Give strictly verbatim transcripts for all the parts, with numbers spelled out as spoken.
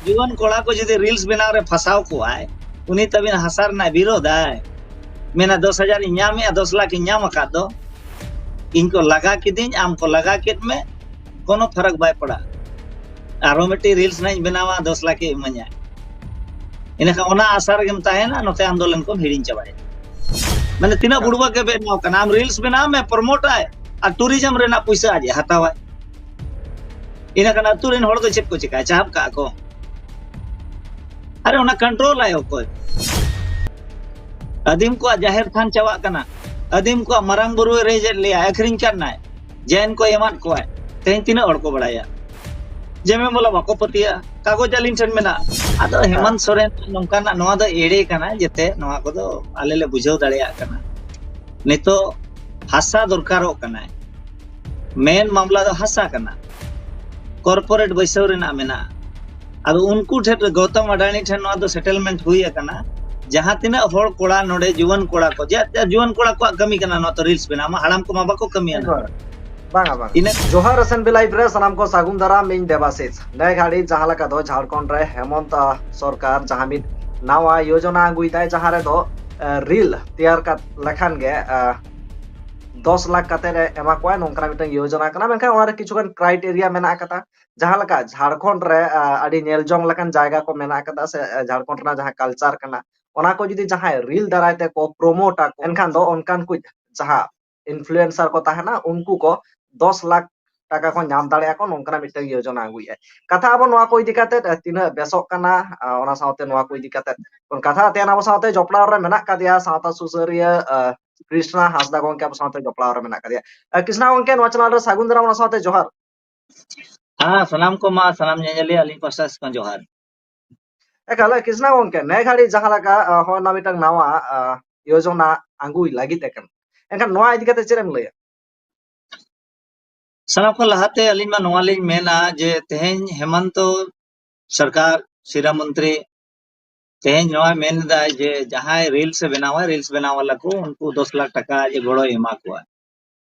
ᱡᱩᱣᱟᱹᱱ ᱠᱚᱲᱟ ᱠᱚ ᱡᱩᱫᱤ reels ᱵᱮᱱᱟᱣ ᱨᱮ ᱯᱷᱟᱥᱟᱣ ᱠᱚᱣᱟᱭ, ᱩᱱᱤ ᱛᱟᱵᱤᱱ ᱦᱟᱥᱟ ᱨᱮᱱᱟᱜ ᱵᱤᱨᱳᱫᱟᱭ, ᱢᱮᱱᱟ, "ᱫᱚᱥ ᱦᱟᱡᱟᱨ ᱤᱧ ᱧᱟᱢᱮᱜᱼᱟ, ᱫᱚᱥ ᱞᱟᱠᱷ ᱤᱧ ᱧᱟᱢ ᱟᱠᱟᱫ ᱫᱚ, ᱤᱧ ᱠᱚ ᱞᱟᱜᱟ ᱠᱤᱫᱤᱧ, ᱟᱢ ᱠᱚ ᱞᱟᱜᱟ ᱠᱮᱫ ᱢᱮ, ᱠᱳᱱᱳ ᱯᱷᱟᱨᱟᱠ ᱵᱟᱭ ᱯᱟᱲᱟᱜᱼᱟ, ᱟᱨᱦᱚᱸ ᱢᱤᱫᱴᱤᱡ reels ᱱᱟᱜ ᱤᱧ ᱵᱮᱱᱟᱣᱟ, ᱫᱚᱥ ᱞᱟᱠᱷ ᱮ ᱤᱢᱟᱹᱧᱟ᱾" ᱤᱱᱟᱹᱠᱷᱟᱱ ᱚᱱᱟ ᱟᱥᱟ ᱨᱮᱜᱮᱢ ᱛᱟᱦᱮᱱᱟ, ᱱᱚᱛᱮ ᱟᱱᱫᱳᱞᱚᱱ ᱠᱚᱢ ᱦᱤᱲᱤᱧ ᱪᱟᱵᱟᱭᱟ᱾ ᱢᱟᱱᱮ ᱛᱤᱱᱟᱹᱜ ᱵᱩᱲᱵᱟ ᱜᱮ ᱵᱮᱱᱟᱣ ᱠᱟᱱᱟ, ᱟᱢ reels ᱵᱮᱱᱟᱣ ᱢᱮ, promote ᱟᱭ, ᱟᱨ tourism ᱨᱮᱱᱟᱜ ᱯᱩᱭᱥᱟᱹ ᱟᱡ ᱮ ᱦᱟᱛᱟᱣᱟᱭ᱾ ᱤᱱᱟᱹ ᱠᱷᱟᱱ ᱟᱹᱛᱩ ᱨᱮᱱ ᱦᱚᱲ ᱫᱚ ᱪᱮᱫ ᱠᱚ ᱪᱤᱠᱟᱹᱭᱟ? ᱪᱟᱦᱟᱵ ᱠᱟᱜᱼᱟ ᱠᱚ᱾ ᱟᱨᱮ, ᱚᱱᱟ control ᱟᱭ ᱚᱠᱚᱭ? ᱟᱹᱫᱤᱢ ᱠᱚᱣᱟᱜ ᱡᱟᱦᱮᱨ ᱛᱷᱟᱱ ᱪᱟᱵᱟᱜ ᱠᱟᱱᱟ, ᱟᱹᱫᱤᱢ ᱠᱚᱣᱟᱜ ᱢᱟᱨᱟᱝ ᱵᱩᱨᱩᱭ ᱨᱮᱡ ᱮᱫ ᱞᱮᱭᱟ, ᱟᱹᱠᱷᱨᱤᱧ ᱠᱟᱱᱟᱭ, ᱡᱮᱱ ᱠᱚ ᱮᱢᱟᱫ ᱠᱚᱣᱟᱭ᱾ ᱛᱮᱦᱮᱧ ᱛᱤᱱᱟᱹᱜ ᱦᱚᱲ ᱠᱚ ᱵᱟᱲᱟᱭᱟ? ᱡᱮ ᱢᱮᱢᱚᱞᱟ ᱵᱟᱠᱚ ᱯᱟᱹᱛᱭᱟᱹᱜᱼᱟ, ᱠᱟᱜᱚᱡᱽ ᱟᱹᱞᱤᱧ ᱴᱷᱮᱱ ᱢᱮᱱᱟᱜᱼᱟ᱾ ᱟᱫᱚ ᱦᱮᱢᱚᱱᱛ ᱥᱚᱨᱮᱱ ᱱᱚᱝᱠᱟᱱᱟᱜ, ᱱᱚᱣᱟ ᱫᱚ ᱮᱲᱮ ᱠᱟᱱᱟ, ᱡᱟᱛᱮ ᱱᱚᱣᱟ ᱠᱚᱫᱚ ᱟᱞᱮ ᱞᱮ ᱵᱩᱡᱷᱟᱹᱣ ᱫᱟᱲᱮᱭᱟᱜ ᱠᱟᱱᱟ᱾ ᱱᱤᱛᱚᱜ ᱦᱟᱥᱟ ᱫᱚᱨᱠᱟᱨᱚᱜ ᱠᱟᱱᱟᱭ, ᱢᱮᱱ ᱢᱟᱢᱞᱟ ᱫᱚ ᱦᱟᱥᱟ ᱠᱟᱱᱟ, corporate ᱵᱟᱹᱭᱥᱟᱹᱣ ᱨᱮᱱᱟᱜ ᱢᱮᱱᱟᱜᱼᱟ᱾ ᱟᱫᱚ ᱩᱱᱠᱩ ᱴᱷᱮᱱ ᱨᱮ, ᱜᱳᱛᱚᱢ ᱟᱰᱟᱱᱤ ᱴᱷᱮᱱ ᱱᱚᱣᱟ ᱫᱚ settlement ᱦᱩᱭ ᱟᱠᱟᱱᱟ᱾ ᱡᱟᱦᱟᱸ ᱛᱤᱱᱟᱹᱜ ᱦᱚᱲ ᱠᱚᱲᱟ ᱱᱚᱰᱮ ᱡᱩᱣᱟᱹᱱ ᱠᱚᱲᱟ ᱠᱚ, ᱡᱮ, ᱡᱮ ᱡᱩᱣᱟᱹᱱ ᱠᱚᱲᱟ ᱠᱚᱣᱟᱜ ᱠᱟᱹᱢᱤ ᱠᱟᱱᱟ ᱱᱚᱣᱟ ᱫᱚ reels ᱵᱮᱱᱟᱣ ᱢᱟ, ᱦᱟᱲᱟᱢ ᱠᱚᱢᱟ ᱵᱟᱠᱚ ᱠᱟᱹᱢᱤᱭᱟ ᱱᱚᱣᱟ᱾ ᱮᱠᱵᱟᱨ᱾ ᱵᱟᱝᱟ, ᱵᱟᱝᱟ᱾ ᱤᱱᱟᱹ ᱡᱚᱦᱟᱨ S N B Live ᱨᱮ ᱥᱟᱱᱟᱢ ᱠᱚ ᱥᱟᱹᱜᱩᱱ ᱫᱟᱨᱟᱢ, ᱤᱧ ᱫᱮᱵᱟᱥᱤᱥ᱾ ᱱᱮ ᱜᱷᱟᱹᱲᱤᱡ ᱡᱟᱦᱟᱸ ᱞᱮᱠᱟ ᱫᱚ ᱡᱷᱟᱲᱠᱷᱚᱸᱰ ᱨᱮ ᱦᱮᱢᱚᱱᱛ, ᱟ, ᱥᱚᱨᱠᱟᱨ ᱡᱟᱦᱟᱸ ᱢᱤᱫ ᱱᱟᱣᱟ ᱭᱳᱡᱚᱱᱟ ᱟᱹᱜᱩᱭᱮᱫᱟᱭ, ᱡᱟᱦᱟᱸ ᱨᱮᱫᱚ, ᱟ, reel ᱛᱮᱭᱟᱨ ᱠᱟᱛ-, ᱞᱮᱠᱷᱟᱱ ᱜᱮ, ᱟ, ᱫᱚᱥ ᱞᱟᱠᱷ ᱠᱟᱛᱮ ᱮ ᱮᱢᱟ ᱠᱚᱣᱟ, ᱱᱚᱝᱠᱟᱱᱟᱜ ᱢᱤᱫᱴᱟᱝ ᱭᱳᱡᱚᱱᱟ ᱠᱟᱱᱟ᱾ ᱢᱮᱱᱠᱷᱟᱱ ᱚᱱᱟ ᱨᱮ ᱠᱤᱪᱷᱩᱜᱟᱱ criteria ᱢᱮᱱᱟᱜ ᱟᱠᱟᱫᱟ᱾ ᱡᱟᱦᱟᱸ ᱞᱮᱠᱟ ᱡᱷᱟᱲᱠᱷᱚᱸᱰ ᱨᱮ, ᱟ, ᱟᱹᱰᱤ ᱧᱮᱞ ᱡᱚᱝ ᱞᱮᱠᱟᱱ ᱡᱟᱭᱜᱟ ᱠᱚ ᱢᱮᱱᱟᱜ ᱟᱠᱟᱫᱟ, ᱥᱮ, ᱟ, ᱡᱷᱟᱲᱠᱷᱚᱸᱰ ᱨᱮᱱᱟᱜ ᱡᱟᱦᱟᱸ culture ᱠᱟᱱᱟ, ᱚᱱᱟ ᱠᱚ ᱡᱩᱫᱤ ᱡᱟᱦᱟᱸᱭ reel ᱫᱟᱨᱟᱭ ᱛᱮᱠᱚ promote ᱟᱠᱚ, ᱮᱱᱠᱷᱟᱱ ᱫᱚ ᱚᱱᱠᱟᱱ ᱠᱚ ᱡᱟᱦᱟᱸ influencer ᱠᱚ ᱛᱟᱦᱮᱱᱟ, ᱩᱱᱠᱩ ᱠᱚ ᱫᱚᱥ ᱞᱟᱠᱷ ᱴᱟᱠᱟ ᱠᱚ ᱧᱟᱢ ᱫᱟᱲᱮᱭᱟᱜᱼᱟ ᱠᱚ, ᱱᱚᱝᱠᱟᱱᱟᱜ ᱢᱤᱫᱴᱟᱝ ᱭᱳᱡᱚᱱᱟ ᱟᱹᱜᱩᱭᱮᱫᱼᱟᱭ᱾ ᱠᱟᱛᱷᱟ ᱟᱵᱚ ᱱᱚᱣᱟ ᱠᱚ ᱤᱫᱤ ᱠᱟᱛᱮᱫ, ᱟ, ᱛᱤᱱᱟᱹᱜ ᱵᱮᱥᱚᱜ ᱠᱟᱱᱟ, ᱟ, ᱚᱱᱟ ᱥᱟᱶᱛᱮ ᱱᱚᱣᱟ ᱠᱚ ᱤᱫᱤ ᱠᱟᱛᱮᱫ ᱵᱚᱱ ᱠᱟᱛᱷᱟ᱾ ᱛᱮᱦᱮᱧ ᱟᱵᱚ ᱥᱟᱶᱛᱮ ᱡᱚᱯᱲᱟᱣ ᱨᱮ ᱢᱮᱱᱟᱜ ᱠᱟᱫᱮᱭᱟ ᱥᱟᱶᱛᱟ ᱥᱩᱥᱟᱹᱨᱤᱭᱟᱹ, ᱟ, ᱠᱨᱤᱥᱱᱟ ᱦᱟᱸᱥᱫᱟ ᱜᱚᱝᱠᱮ ᱟᱵᱚ ᱥᱟᱶᱛᱮ ᱡᱚᱯᱲᱟᱣ ᱨᱮ ᱢᱮᱱᱟᱜ ᱠᱟᱫᱮᱭᱟ᱾ ᱟ, ᱠᱨᱤᱥᱱᱟ ᱜᱚᱝᱠᱮ, ᱱᱚᱣᱟ channel ᱨᱮ ᱥᱟᱹᱜᱩᱱ ᱫᱟᱨᱟᱢ, ᱚᱱᱟ ᱥᱟᱶᱛᱮ ᱡᱚᱦᱟᱨ᱾ ᱦᱮᱸ, ᱥᱟᱱᱟᱢ ᱠᱚ ᱢᱟ, ᱥᱟᱱᱟᱢ ᱧᱮᱧᱮᱞᱤᱭᱟᱹ ᱟᱹᱞᱤᱧ ᱯᱟᱦᱴᱟ ᱥᱮᱫ ᱠᱷᱚᱱ ᱡᱚᱦᱟᱨ᱾ ᱮᱠᱟᱞ, ᱠᱨᱤᱥᱱᱟ ᱜᱚᱝᱠᱮ, ᱱᱮ ᱜᱷᱟᱹᱲᱤᱡ ᱡᱟᱦᱟᱸ ᱞᱮᱠᱟ, ᱟ, ᱦᱚᱸᱜᱼᱚᱭ ᱱᱚᱣᱟ ᱢᱤᱫᱴᱟᱝ ᱱᱟᱣᱟ, ᱟ, ᱭᱳᱡᱚᱱᱟ ᱟᱹᱜᱩᱭ ᱞᱟᱹᱜᱤᱫ ᱮ ᱠᱟᱱᱟ, ᱮᱱᱠᱷᱟᱱ ᱱᱚᱣᱟ ᱤᱫᱤ ᱠᱟᱛᱮ ᱪᱮᱫ ᱮᱢ ᱞᱟᱹᱭᱟ? ᱥᱟᱱᱟᱢ ᱠᱷᱚᱱ ᱞᱟᱦᱟᱛᱮ ᱟᱹᱞᱤᱧ ᱢᱟ ᱱᱚᱣᱟ ᱞᱤᱧ ᱢᱮᱱᱟ ᱡᱮ ᱛᱮᱦᱮᱧ ᱦᱮᱢᱚᱱᱛᱚ ᱥᱚᱨᱠᱟᱨ, ᱥᱤᱨᱟ ᱢᱚᱱᱛᱨᱤ, ᱛᱮᱦᱮᱧ ᱱᱚᱣᱟ ᱢᱮᱱ ᱮᱫᱟᱭ ᱡᱮ ᱡᱟᱦᱟᱸᱭ reels ᱮ ᱵᱮᱱᱟᱣᱟ, reels ᱵᱮᱱᱟᱣ ᱣᱟᱞᱟ ᱠᱚ, ᱩᱱᱠᱩ ᱫᱚᱥ ᱞᱟᱠᱷ ᱴᱟᱠᱟ ᱡᱮ ᱜᱚᱲᱚᱭ ᱮᱢᱟ ᱠᱚᱣᱟ᱾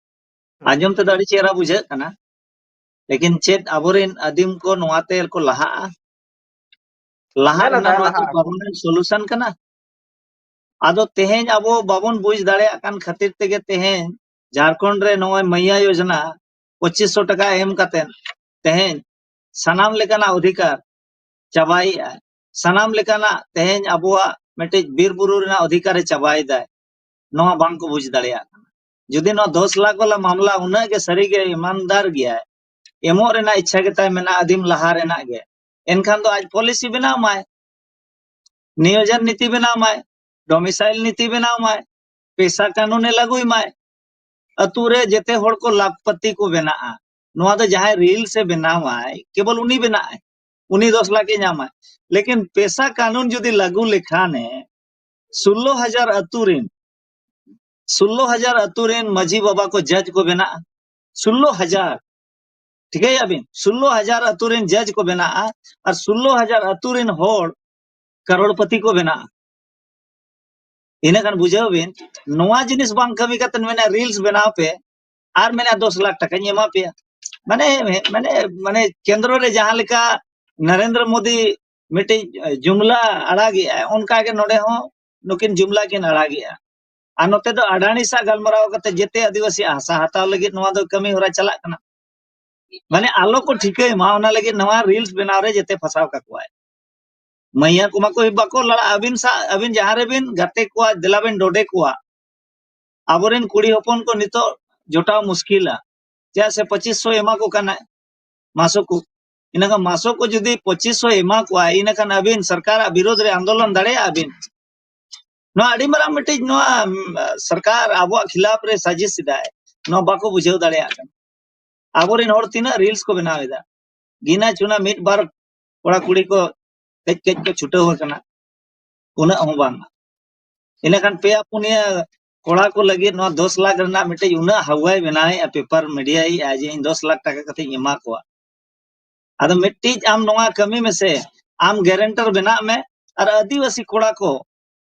ᱦᱩᱸ᱾ ᱟᱸᱡᱚᱢ ᱛᱮᱫᱚ ᱟᱹᱰᱤ ᱪᱮᱦᱨᱟ ᱵᱩᱡᱷᱟᱹᱜ ᱠᱟᱱᱟ, ᱞᱮᱠᱤᱱ ᱪᱮᱫ ᱟᱵᱚᱨᱮᱱ ᱟᱹᱫᱤᱢ ᱠᱚ ᱱᱚᱣᱟ ᱛᱮ ᱠᱚ ᱞᱟᱦᱟᱜᱼᱟ? ᱞᱟᱦᱟ ᱨᱮᱱᱟᱜ ᱱᱚᱣᱟ ᱫᱚ permanent solution ᱠᱟᱱᱟ᱾ ᱟᱫᱚ ᱛᱮᱦᱮᱧ ᱟᱵᱚ ᱵᱟᱵᱚᱱ ᱵᱩᱡᱽ ᱫᱟᱲᱮᱭᱟᱜ ᱠᱟᱱ ᱠᱷᱟᱹᱛᱤᱨ ᱛᱮᱜᱮ ᱛᱮᱦᱮᱧ ᱡᱷᱟᱲᱠᱷᱚᱸᱰ ᱨᱮ ᱱᱚᱜᱼᱚᱭ ᱢᱟᱹᱭᱭᱟ ᱭᱳᱡᱽᱱᱟ ᱯᱚᱸᱪᱤᱥ ᱥᱚ ᱴᱟᱠᱟ ᱮᱢ ᱠᱟᱛᱮ ᱛᱮᱦᱮᱧ ᱥᱟᱱᱟᱢ ᱞᱮᱠᱟᱱᱟᱜ ᱚᱫᱷᱤᱠᱟᱨ ᱪᱟᱵᱟᱭᱮᱫᱼᱟ᱾ ᱥᱟᱱᱟᱢ ᱞᱮᱠᱟᱱᱟᱜ ᱛᱮᱦᱮᱧ ᱟᱵᱚᱣᱟᱜ ᱢᱤᱫᱴᱤᱡ ᱵᱤᱨ ᱵᱩᱨᱩ ᱨᱮᱱᱟᱜ ᱚᱫᱷᱤᱠᱟᱨᱮ ᱪᱟᱵᱟᱭᱮᱫᱟᱭ᱾ ᱱᱚᱣᱟ ᱵᱟᱝ ᱠᱚ ᱵᱩᱡᱽ ᱫᱟᱲᱮᱭᱟᱜ ᱠᱟᱱᱟ᱾ ᱡᱩᱫᱤ ᱱᱚᱣᱟ ᱫᱚᱥ ᱞᱟᱠᱷ ᱵᱟᱞᱟ ᱢᱟᱢᱞᱟ ᱩᱱᱟᱹᱜ ᱜᱮ ᱥᱟᱹᱨᱤ ᱜᱮ ᱤᱢᱟᱱᱫᱟᱨ ᱜᱮᱭᱟᱭ, ᱮᱢᱚᱜ ᱨᱮᱱᱟᱜ ᱤᱪᱪᱷᱟ ᱜᱮᱛᱟᱭ ᱢᱮᱱᱟᱜᱼᱟ ᱟᱹᱫᱤᱢ ᱞᱟᱦᱟ ᱨᱮᱱᱟᱜ ᱜᱮ, ᱮᱱᱠᱷᱟᱱ ᱫᱚ ᱟᱡ policy ᱵᱮᱱᱟᱣ ᱢᱟᱭ, ᱱᱤᱭᱳᱡᱚᱱ ᱱᱤᱛᱤ ᱵᱮᱱᱟᱣ ᱢᱟᱭ, domicile ᱱᱤᱛᱤ ᱵᱮᱱᱟᱣ ᱢᱟᱭ, ᱯᱮᱥᱟ ᱠᱟᱹᱱᱩᱱᱮ ᱞᱟᱹᱜᱩᱭ ᱢᱟᱭ᱾ ᱟᱹᱛᱩ ᱨᱮ ᱡᱮᱛᱮ ᱦᱚᱲ ᱠᱚ ᱞᱟᱠᱷᱯᱟᱹᱛᱤ ᱠᱚ ᱵᱮᱱᱟᱜᱼᱟ᱾ ᱱᱚᱣᱟ ᱫᱚ ᱡᱟᱦᱟᱸᱭ reels ᱮ ᱵᱮᱱᱟᱣᱟᱭ, ᱠᱮᱵᱚᱞ ᱩᱱᱤ ᱵᱮᱱᱟᱜᱼᱟᱭ, ᱩᱱᱤ ᱫᱚᱥ ᱞᱟᱠᱷ ᱮ ᱧᱟᱢᱟᱭ᱾ ᱞᱮᱠᱤᱱ ᱯᱮᱥᱟ ᱠᱟᱹᱱᱩᱱ ᱡᱩᱫᱤ ᱞᱟᱹᱜᱩ ᱞᱮᱠᱷᱟᱱᱮ ᱥᱳᱞᱞᱳ ᱦᱟᱡᱟᱨ ᱟᱹᱛᱩ ᱨᱤᱱ, ᱥᱳᱞᱞᱳ ᱦᱟᱡᱟᱨ ᱟᱹᱛᱩ ᱨᱤᱱ ᱢᱟᱹᱡᱷᱤ ᱵᱟᱵᱟ ᱠᱚ judge ᱠᱚ ᱵᱮᱱᱟᱜᱼᱟ᱾ ᱥᱳᱞᱞᱳ ᱦᱟᱡᱟᱨ, ᱴᱷᱤᱠᱟᱹᱭᱟ ᱵᱤᱱ, ᱥᱳᱞᱞᱳ ᱦᱟᱡᱟᱨ ᱟᱹᱛᱩ ᱨᱤᱱ judge ᱠᱚ ᱵᱮᱱᱟᱜᱼᱟ᱾ ᱟᱨ ᱥᱳᱞᱞᱳ ᱦᱟᱡᱟᱨ ᱟᱹᱛᱩ ᱨᱤᱱ ᱦᱚᱲ ᱠᱟᱨᱳᱲᱯᱚᱛᱤ ᱠᱚ ᱵᱮᱱᱟᱜᱼᱟ᱾ ᱤᱱᱟᱹ ᱠᱷᱟᱱ ᱵᱩᱡᱷᱟᱹᱣ ᱵᱤᱱ, ᱱᱚᱣᱟ ᱡᱤᱱᱤᱥ ᱵᱟᱝ ᱠᱟᱹᱢᱤ ᱠᱟᱛᱮ ᱢᱮᱱᱟ reels ᱵᱮᱱᱟᱣ ᱯᱮ, ᱟᱨ ᱢᱮᱱᱟ ᱫᱚᱥ ᱞᱟᱠᱷ ᱴᱟᱠᱟᱧ ᱮᱢᱟ ᱯᱮᱭᱟ᱾ ᱢᱟᱱᱮ, ᱢᱟᱱᱮ, ᱢᱟᱱᱮ ᱠᱮᱱᱫᱨᱚ ᱨᱮ ᱡᱟᱦᱟᱸ ᱞᱮᱠᱟ ᱱᱚᱨᱮᱱᱫᱨᱚ ᱢᱳᱫᱤ ᱢᱤᱫᱴᱤᱡ ᱡᱩᱢᱞᱟ ᱟᱲᱟᱜᱮᱜᱼᱟᱭ, ᱚᱱᱠᱟ ᱜᱮ ᱱᱚᱰᱮ ᱦᱚᱸ ᱱᱩᱠᱤᱱ ᱡᱩᱢᱞᱟ ᱠᱤᱱ ᱟᱲᱟᱜᱮᱜᱼᱟ᱾ ᱟᱨ ᱱᱚᱛᱮ ᱫᱚ ᱟᱰᱟᱱᱤ ᱥᱟᱶ ᱜᱟᱞᱢᱟᱨᱟᱣ ᱠᱟᱛᱮ ᱡᱮᱛᱮ ᱟᱹᱫᱤᱵᱟᱹᱥᱤ ᱦᱟᱥᱟ ᱦᱟᱛᱟᱣ ᱞᱟᱹᱜᱤᱫ ᱱᱚᱣᱟ ᱫᱚ ᱠᱟᱹᱢᱤ ᱦᱚᱨᱟ ᱪᱟᱞᱟᱜ ᱠᱟᱱᱟ᱾ ᱢᱟᱱᱮ ᱟᱞᱚ ᱠᱚ ᱴᱷᱤᱠᱟᱹᱭ ᱢᱟ, ᱚᱱᱟ ᱞᱟᱹᱜᱤᱫ ᱱᱚᱣᱟ reels ᱵᱮᱱᱟᱣ ᱨᱮ ᱡᱮᱛᱮ ᱯᱷᱟᱸᱥᱟᱣ ᱠᱟᱠᱚᱣᱟᱭ᱾ ᱢᱟᱹᱭᱟ ᱠᱚᱢᱟ ᱠᱚ ᱵᱟᱠᱚ ᱞᱟᱲᱟᱜᱼᱟ᱾ ᱟᱹᱵᱤᱱ ᱥᱟᱶ, ᱟᱹᱵᱤᱱ ᱡᱟᱦᱟᱸ ᱨᱮᱵᱤᱱ ᱜᱟᱛᱮ ᱠᱚᱣᱟ, ᱫᱮᱞᱟ ᱵᱤᱱ ᱰᱚᱰᱮ ᱠᱚᱣᱟ᱾ ᱟᱵᱚᱨᱮᱱ ᱠᱩᱲᱤ ᱦᱚᱯᱚᱱ ᱠᱚ ᱱᱤᱛᱚᱜ ᱡᱚᱴᱟᱣ ᱢᱩᱥᱠᱤᱞᱟ, ᱪᱮᱫᱟᱜ ᱥᱮ ᱯᱚᱸᱪᱤᱥ ᱥᱚ ᱮᱢᱟ ᱠᱚ ᱠᱟᱱᱟ ᱢᱟᱥᱚ ᱠᱚ᱾ ᱤᱱᱟᱹᱠᱷᱟᱱ ᱢᱟᱥᱚ ᱠᱚ ᱡᱩᱫᱤ ᱯᱚᱸᱪᱤᱥ ᱥᱚ ᱮᱢᱟ ᱠᱚᱣᱟ, ᱤᱱᱟᱹᱠᱷᱟᱱ ᱟᱹᱵᱤᱱ ᱥᱚᱨᱠᱟᱨᱟᱜ ᱵᱤᱨᱳᱫᱷ ᱨᱮ ᱟᱱᱫᱳᱞᱚᱱ ᱫᱟᱲᱮᱭᱟᱜᱼᱟ ᱵᱤᱱ᱾ ᱱᱚᱣᱟ ᱟᱹᱰᱤ ᱢᱟᱨᱟᱝ ᱢᱤᱫᱴᱤᱡ ᱱᱚᱣᱟ, ᱩᱢ, ᱥᱚᱨᱠᱟᱨ ᱟᱵᱚᱣᱟᱜ ᱠᱷᱤᱞᱟᱯ ᱨᱮ ᱥᱟᱡᱤᱥ ᱮᱫᱟᱭ, ᱱᱚᱣᱟ ᱵᱟᱠᱚ ᱵᱩᱡᱷᱟᱹᱣ ᱫᱟᱲᱮᱭᱟᱜ ᱠᱟᱱᱟ᱾ ᱟᱵᱚᱨᱮᱱ ᱦᱚᱲ ᱛᱤᱱᱟᱹᱜ reels ᱠᱚ ᱵᱮᱱᱟᱣ ᱮᱫᱟ, ᱜᱤᱱᱟ ᱪᱩᱱᱟ ᱢᱤᱫ ᱵᱟᱨ ᱠᱚᱲᱟ ᱠᱩᱲᱤ ᱠᱚ ᱠᱟᱹᱡ ᱠᱟᱹᱡ ᱠᱚ ᱪᱷᱩᱴᱟᱹᱣ ᱟᱠᱟᱱᱟ, ᱩᱱᱟᱹᱜ ᱦᱚᱸ ᱵᱟᱝ᱾ ᱤᱱᱟᱹᱠᱷᱟᱱ ᱯᱮᱭᱟ ᱯᱩᱱᱭᱟᱹ ᱠᱚᱲᱟ ᱠᱚ ᱞᱟᱹᱜᱤᱫ ᱱᱚᱣᱟ ᱫᱚᱥ ᱞᱟᱠᱷ ᱨᱮᱱᱟᱜ ᱢᱤᱫᱴᱤᱡ ᱩᱱᱟᱹᱜ ᱦᱟᱣᱟᱭ ᱵᱮᱱᱟᱣᱮᱫᱼᱟ, paper mediaᱭᱮᱫᱼᱟ ᱡᱮ ᱤᱧ ᱫᱚᱥ ᱞᱟᱠᱷ ᱴᱟᱠᱟ ᱠᱟᱛᱮᱧ ᱮᱢᱟ ᱠᱚᱣᱟ᱾ ᱟᱫᱚ ᱢᱤᱫᱴᱤᱡ ᱟᱢ ᱱᱚᱣᱟ ᱠᱟᱹᱢᱤ ᱢᱮᱥᱮ, ᱟᱢ guarantor ᱵᱮᱱᱟᱜ ᱢᱮ, ᱟᱨ ᱟᱹᱫᱤᱵᱟᱹᱥᱤ ᱠᱚᱲᱟ ᱠᱚ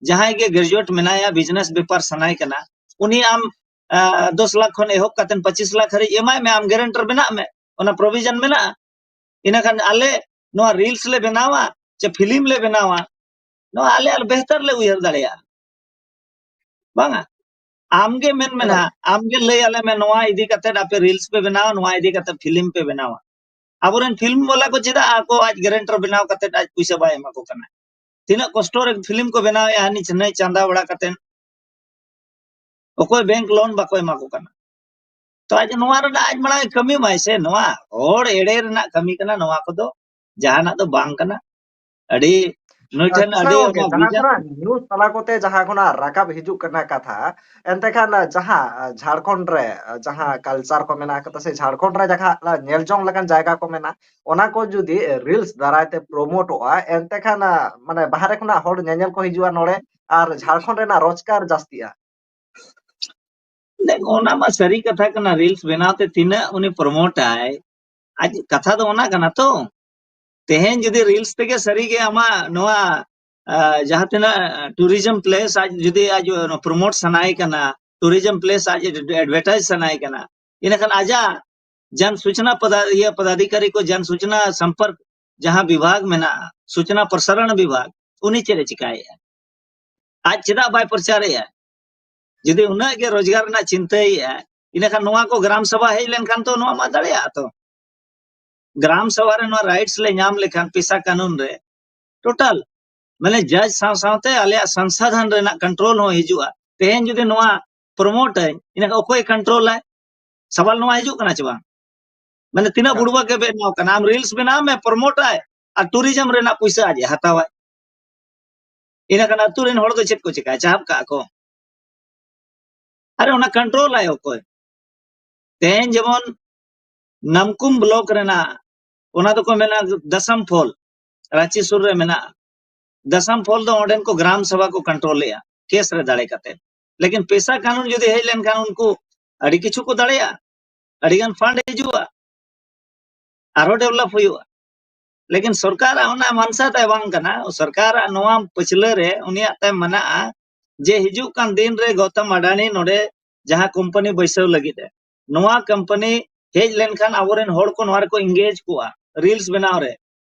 ᱡᱟᱦᱟᱸᱭ ᱜᱮ graduate ᱢᱮᱱᱟᱭᱟ, business ᱵᱮᱯᱟᱨ ᱥᱟᱱᱟᱭ ᱠᱟᱱᱟ, ᱩᱱᱤ ᱟᱢ, ᱟ, ᱫᱚᱥ ᱞᱟᱠᱷ ᱠᱷᱚᱱ ᱮᱦᱚᱵ ᱠᱟᱛᱮ ᱯᱚᱸᱪᱤᱥ ᱞᱟᱠᱷ ᱦᱟᱹᱨᱤᱡ ᱮᱢᱟᱭ ᱢᱮ, ᱟᱢ guarantor ᱵᱮᱱᱟᱜ ᱢᱮ, ᱚᱱᱟ provision ᱢᱮᱱᱟᱜᱼᱟ᱾ ᱤᱱᱟᱹᱠᱷᱟᱱ ᱟᱞᱮ ᱱᱚᱣᱟ reels ᱞᱮ ᱵᱮᱱᱟᱣᱟ, ᱪᱮ ᱯᱷᱤᱞᱢ ᱞᱮ ᱵᱮᱱᱟᱣᱟ, ᱱᱚᱣᱟ ᱟᱞᱮ ᱟᱨ ᱵᱮᱦᱛᱟᱨ ᱞᱮ ᱩᱭᱦᱟᱹᱨ ᱫᱟᱲᱮᱭᱟᱜᱼᱟ᱾ ᱵᱟᱝᱟ, ᱟᱢᱜᱮ ᱢᱮᱱ ᱢᱮ ᱦᱮᱸ᱾ ᱱᱟᱦᱟᱜ, ᱟᱢᱜᱮ ᱞᱟᱹᱭ ᱟᱞᱮ ᱢᱮ, ᱱᱚᱣᱟ ᱤᱫᱤ ᱠᱟᱛᱮ ᱟᱯᱮ ᱨᱤᱞᱥ ᱯᱮ ᱵᱮᱱᱟᱣᱟ, ᱱᱚᱣᱟ ᱤᱫᱤ ᱠᱟᱛᱮ ᱯᱷᱤᱞᱢ ᱯᱮ ᱵᱮᱱᱟᱣᱟ᱾ ᱟᱵᱚᱨᱮᱱ ᱯᱷᱤᱞᱢ ᱵᱟᱞᱟ ᱠᱚ ᱪᱮᱫᱟᱜ ᱟᱠᱚ ᱟᱡ ᱜᱟᱨᱮᱱᱴᱟᱨ ᱵᱮᱱᱟᱣ ᱠᱟᱛᱮ ᱟᱡ ᱯᱩᱭᱥᱟᱹ ᱵᱟᱭ ᱮᱢᱟ ᱠᱚ ᱠᱟᱱᱟ? ᱛᱤᱱᱟᱹᱜ ᱠᱚᱥᱴᱚ ᱨᱮ ᱯᱷᱤᱞᱢ ᱠᱚ ᱵᱮᱱᱟᱣᱮᱫᱼᱟ, ᱦᱟᱹᱱᱤ ᱪᱷᱟᱹᱱᱟᱹᱭ ᱪᱟᱸᱫᱟ ᱵᱟᱲᱟ ᱠᱟᱛᱮ᱾ ᱚᱠᱚᱭ ᱵᱮᱝᱠ ᱞᱳᱱ ᱵᱟᱠᱚ ᱮᱢᱟ ᱠᱚ ᱠᱟᱱᱟ᱾ ᱛᱚ ᱟᱡ ᱱᱚᱣᱟ ᱨᱮᱱᱟᱜ ᱟᱡ ᱢᱟᱲᱟᱝ ᱠᱟᱹᱢᱤ ᱢᱟᱭ ᱥᱮ, ᱱᱚᱣᱟ ᱦᱚᱲ ᱮᱲᱮ ᱨᱮᱱᱟᱜ ᱠᱟᱹᱢᱤ ᱠᱟᱱᱟ, ᱱᱚᱣᱟ ᱠᱚᱫᱚ ᱡᱟᱦᱟᱱᱟᱜ ᱫᱚ ᱵᱟᱝ ᱠᱟᱱᱟ᱾ ᱟᱹᱰᱤ ᱱᱩᱭ ᱴᱷᱮᱱ ᱟᱪᱪᱷᱟ ᱟᱹᱰᱤ ᱜᱚᱝᱠᱮ, ᱚᱱᱟ ᱡᱟᱦᱟᱸ ᱵᱤᱡᱟ- ᱠᱷᱚᱱᱟᱜ ᱱᱤᱭᱩᱡ ᱛᱟᱞᱟ ᱠᱚᱛᱮ ᱡᱟᱦᱟᱸ ᱠᱷᱚᱱᱟᱜ ᱨᱟᱠᱟᱵ ᱦᱤᱡᱩᱜ ᱠᱟᱱᱟ ᱠᱟᱛᱷᱟ, ᱮᱱᱛᱮ ᱠᱷᱟᱱ ᱡᱟᱦᱟᱸ, ᱡᱷᱟᱲᱠᱷᱚᱸᱰ ᱨᱮ ᱡᱟᱦᱟᱸ ᱠᱟᱞᱪᱟᱨ ᱠᱚ ᱢᱮᱱᱟᱜ ᱠᱟᱫᱟ ᱥᱮ ᱡᱷᱟᱲᱠᱷᱚᱸᱰ ᱨᱮ ᱡᱟᱦᱟᱸ ᱧᱮᱞ ᱡᱚᱝ ᱞᱮᱠᱟᱱ ᱡᱟᱭᱜᱟ ᱠᱚ ᱢᱮᱱᱟᱜᱼᱟ, ᱚᱱᱟ ᱠᱚ ᱡᱩᱫᱤ ᱨᱤᱞᱥ ᱫᱟᱨᱟᱭ ᱛᱮ ᱯᱨᱳᱢᱳᱴᱚᱜᱼᱟ, ᱮᱱᱛᱮ ᱠᱷᱟᱱ, ᱢᱟᱱᱮ, ᱵᱟᱦᱨᱮ ᱠᱷᱚᱱᱟᱜ ᱦᱚᱲ ᱧᱮᱧᱮᱞ ᱠᱚ ᱦᱤᱡᱩᱜᱼᱟ ᱱᱚᱰᱮ, ᱟᱨ ᱡᱷᱟᱲᱠᱷᱚᱸᱰ ᱨᱮᱱᱟᱜ ᱨᱳᱡᱽᱜᱟᱨ ᱡᱟᱹᱥᱛᱤᱜᱼᱟ᱾ ᱫᱮᱠᱷ, ᱚᱱᱟ ᱢᱟ ᱥᱟᱹᱨᱤ ᱠᱟᱛᱷᱟ ᱠᱟᱱᱟ, ᱨᱤᱞᱥ ᱵᱮᱱᱟᱣ ᱛᱮ ᱛᱤᱱᱟᱹᱜ ᱩᱱᱤ ᱯᱨᱳᱢᱳᱴᱟᱭ, ᱟᱡ ᱠᱟᱛᱷᱟ ᱫᱚ ᱚᱱᱟ ᱠᱟᱱᱟ ᱛᱚ᱾ ᱛᱮᱦᱮᱧ ᱡᱩᱫᱤ ᱨᱤᱞᱥ ᱛᱮᱜᱮ ᱥᱟᱹᱨᱤᱜᱮ ᱟᱢᱟᱜ ᱱᱚᱣᱟ, ᱟ, ᱡᱟᱦᱟᱸ ᱛᱤᱱᱟᱹᱜ ᱴᱩᱨᱤᱡᱚᱢ ᱯᱞᱮᱥ ᱟᱡ ᱡᱩᱫᱤ ᱟᱡ ᱯᱨᱳᱢᱳᱴ ᱥᱟᱱᱟᱭᱮ ᱠᱟᱱᱟ, ᱴᱩᱨᱤᱡᱚᱢ ᱯᱞᱮᱥ ᱟᱡ ᱮᱰᱵᱷᱮᱴᱟᱭᱤᱡᱽ ᱥᱟᱱᱟᱭᱮ ᱠᱟᱱᱟ, ᱤᱱᱟᱹᱠᱷᱟᱱ ᱟᱡᱟᱜ ᱡᱟᱱ ᱥᱩᱪᱱᱟ ᱯᱚᱫᱟ-, ᱤᱭᱟᱹ ᱯᱚᱫᱟᱫᱷᱤᱠᱟᱨᱤ ᱠᱚ, ᱡᱟᱱ ᱥᱩᱪᱱᱟ ᱥᱚᱢᱯᱚᱨᱠ ᱡᱟᱦᱟᱸ ᱵᱤᱵᱷᱟᱜᱽ ᱢᱮᱱᱟᱜᱼᱟ, ᱥᱩᱪᱱᱟ ᱯᱨᱚᱥᱟᱨᱚᱱ ᱵᱤᱵᱷᱟᱜᱽ, ᱩᱱᱤ ᱪᱮᱫ ᱮ ᱪᱤᱠᱟᱭᱮᱫᱼᱟ? ᱟᱡ ᱪᱮᱫᱟᱜ ᱵᱟᱭ ᱯᱨᱚᱪᱟᱨᱮᱫᱼᱟ? ᱡᱩᱫᱤ ᱩᱱᱟᱹᱜ ᱜᱮ ᱨᱳᱡᱽᱜᱟᱨ ᱨᱮᱱᱟᱜ ᱪᱤᱱᱛᱟᱹᱭᱮᱫᱼᱟ, ᱤᱱᱟᱹᱠᱷᱟᱱ ᱱᱚᱣᱟ ᱠᱚ ᱜᱨᱟᱢ ᱥᱚᱵᱷᱟ ᱦᱮᱡ ᱞᱮᱱᱠᱷᱟᱱ ᱛᱚ ᱱᱚᱣᱟ ᱢᱟ ᱫᱟᱲᱮᱭᱟᱜᱼᱟ ᱛᱚ᱾ ᱜᱨᱟᱢ ᱥᱚᱵᱷᱟ ᱨᱮ ᱱᱚᱣᱟ ᱨᱟᱭᱤᱴᱥ ᱞᱮ ᱧᱟᱢ ᱞᱮᱠᱷᱟᱱ ᱯᱮᱥᱟ ᱠᱟᱹᱱᱩᱱ ᱨᱮ, ᱴᱳᱴᱟᱞ, ᱢᱟᱱᱮ, ᱡᱟᱡᱽ ᱥᱟᱶ ᱥᱟᱶᱛᱮ ᱟᱞᱮᱭᱟᱜ ᱥᱚᱝᱥᱟᱫᱷᱟᱱ ᱨᱮᱱᱟᱜ ᱠᱚᱱᱴᱨᱳᱞ ᱦᱚᱸ ᱦᱤᱡᱩᱜᱼᱟ᱾ ᱛᱮᱦᱮᱧ ᱡᱩᱫᱤ ᱱᱚᱣᱟ ᱯᱨᱳᱢᱳᱴ ᱟᱹᱧ, ᱤᱱᱟᱹᱠᱷᱟᱱ ᱚᱠᱚᱭ ᱠᱚᱱᱴᱨᱳᱞᱟᱭ? ᱥᱟᱣᱟᱞ ᱱᱚᱣᱟ ᱦᱤᱡᱩᱜ ᱠᱟᱱᱟ ᱪᱮ ᱵᱟᱝ? ᱢᱟᱱᱮ, ᱛᱤᱱᱟᱹᱜ ᱦᱮᱸ᱾ ᱵᱩᱲᱵᱟ ᱜᱮ ᱵᱮᱱᱟᱣ ᱠᱟᱱᱟ, ᱟᱢ ᱨᱤᱞᱥ ᱵᱮᱱᱟᱣ ᱢᱮ, ᱯᱨᱳᱢᱳᱴ ᱟᱭ, ᱟᱨ ᱴᱩᱨᱤᱡᱚᱢ ᱨᱮᱱᱟᱜ ᱯᱩᱭᱥᱟᱹ ᱟᱡ ᱮ ᱦᱟᱛᱟᱣᱟᱭ᱾ ᱤᱱᱟᱹᱠᱷᱟᱱ ᱟᱹᱛᱩ ᱨᱮᱱ ᱦᱚᱲ ᱫᱚ ᱪᱮᱫ ᱠᱚ ᱪᱮᱠᱟᱭᱟ? ᱪᱟᱦᱟᱵ ᱠᱟᱜᱼᱟ ᱠᱚ᱾ ᱟᱨᱮ, ᱚᱱᱟ ᱠᱚᱱᱴᱨᱳᱞ ᱟᱭ ᱚᱠᱚᱭ? ᱛᱮᱦᱮᱧ ᱡᱮᱢᱚᱱ ᱱᱟᱢᱠᱩᱢ ᱵᱞᱚᱠ ᱨᱮᱱᱟᱜ, ᱚᱱᱟ ᱫᱚᱠᱚ ᱢᱮᱱᱟ ᱫᱟᱥᱟᱢ ᱯᱷᱚᱞ, ᱨᱟᱸᱪᱤ ᱥᱩᱨ ᱨᱮ ᱢᱮᱱᱟᱜᱼᱟ᱾ ᱫᱟᱥᱟᱢ ᱯᱷᱚᱞ ᱫᱚ ᱚᱸᱰᱮᱱ ᱠᱚ ᱜᱨᱟᱢ ᱥᱚᱵᱷᱟ ᱠᱚ ᱠᱚᱱᱴᱨᱳᱞᱮᱜᱼᱟ, ᱠᱮᱥ ᱨᱮ ᱫᱟᱲᱮ ᱠᱟᱛᱮ᱾ ᱞᱮᱠᱤᱱ ᱯᱮᱥᱟ ᱠᱟᱹᱱᱩᱱ ᱡᱩᱫᱤ ᱦᱮᱡ ᱞᱮᱱᱠᱷᱟᱱ ᱩᱱᱠᱩ ᱟᱹᱰᱤ ᱠᱤᱪᱷᱩ ᱠᱚ ᱫᱟᱲᱮᱭᱟᱜᱼᱟ, ᱟᱹᱰᱤ ᱜᱟᱱ ᱯᱷᱟᱱᱰ ᱦᱤᱡᱩᱜᱼᱟ, ᱟᱨᱦᱚᱸ ᱰᱮᱵᱷᱞᱚᱯ ᱦᱩᱭᱩᱜᱼᱟ᱾ ᱞᱮᱠᱤᱱ ᱥᱚᱨᱠᱟᱨᱟᱜ ᱚᱱᱟ ᱢᱟᱱᱥᱟ ᱛᱟᱭ ᱵᱟᱝ ᱠᱟᱱᱟ᱾ ᱥᱚᱨᱠᱟᱨᱟᱜ ᱱᱚᱣᱟ ᱯᱟᱹᱪᱷᱞᱟᱹ ᱨᱮ ᱩᱱᱤᱭᱟᱜ ᱛᱟᱭ ᱢᱮᱱᱟᱜᱼᱟ ᱡᱮ ᱦᱤᱡᱩᱜ ᱠᱟᱱ ᱫᱤᱱ ᱨᱮ ᱜᱚᱣᱛᱚᱢ ᱟᱰᱟᱱᱤ ᱱᱚᱰᱮ ᱡᱟᱦᱟᱸ ᱠᱳᱢᱯᱟᱱᱤ ᱵᱟᱹᱭᱥᱟᱹᱣ ᱞᱟᱹᱜᱤᱫ ᱮ, ᱱᱚᱣᱟ ᱠᱳᱢᱯᱟᱱᱤ ᱦᱮᱡ ᱞᱮᱱᱠᱷᱟᱱ ᱟᱵᱚᱨᱮᱱ ᱦᱚᱲ ᱠᱚ ᱱᱚᱣᱟ ᱨᱮᱠᱚ ᱮᱝᱜᱮᱡᱽ ᱠᱚᱣᱟ, ᱨᱤᱞᱥ ᱵᱮᱱᱟᱣ ᱨᱮ᱾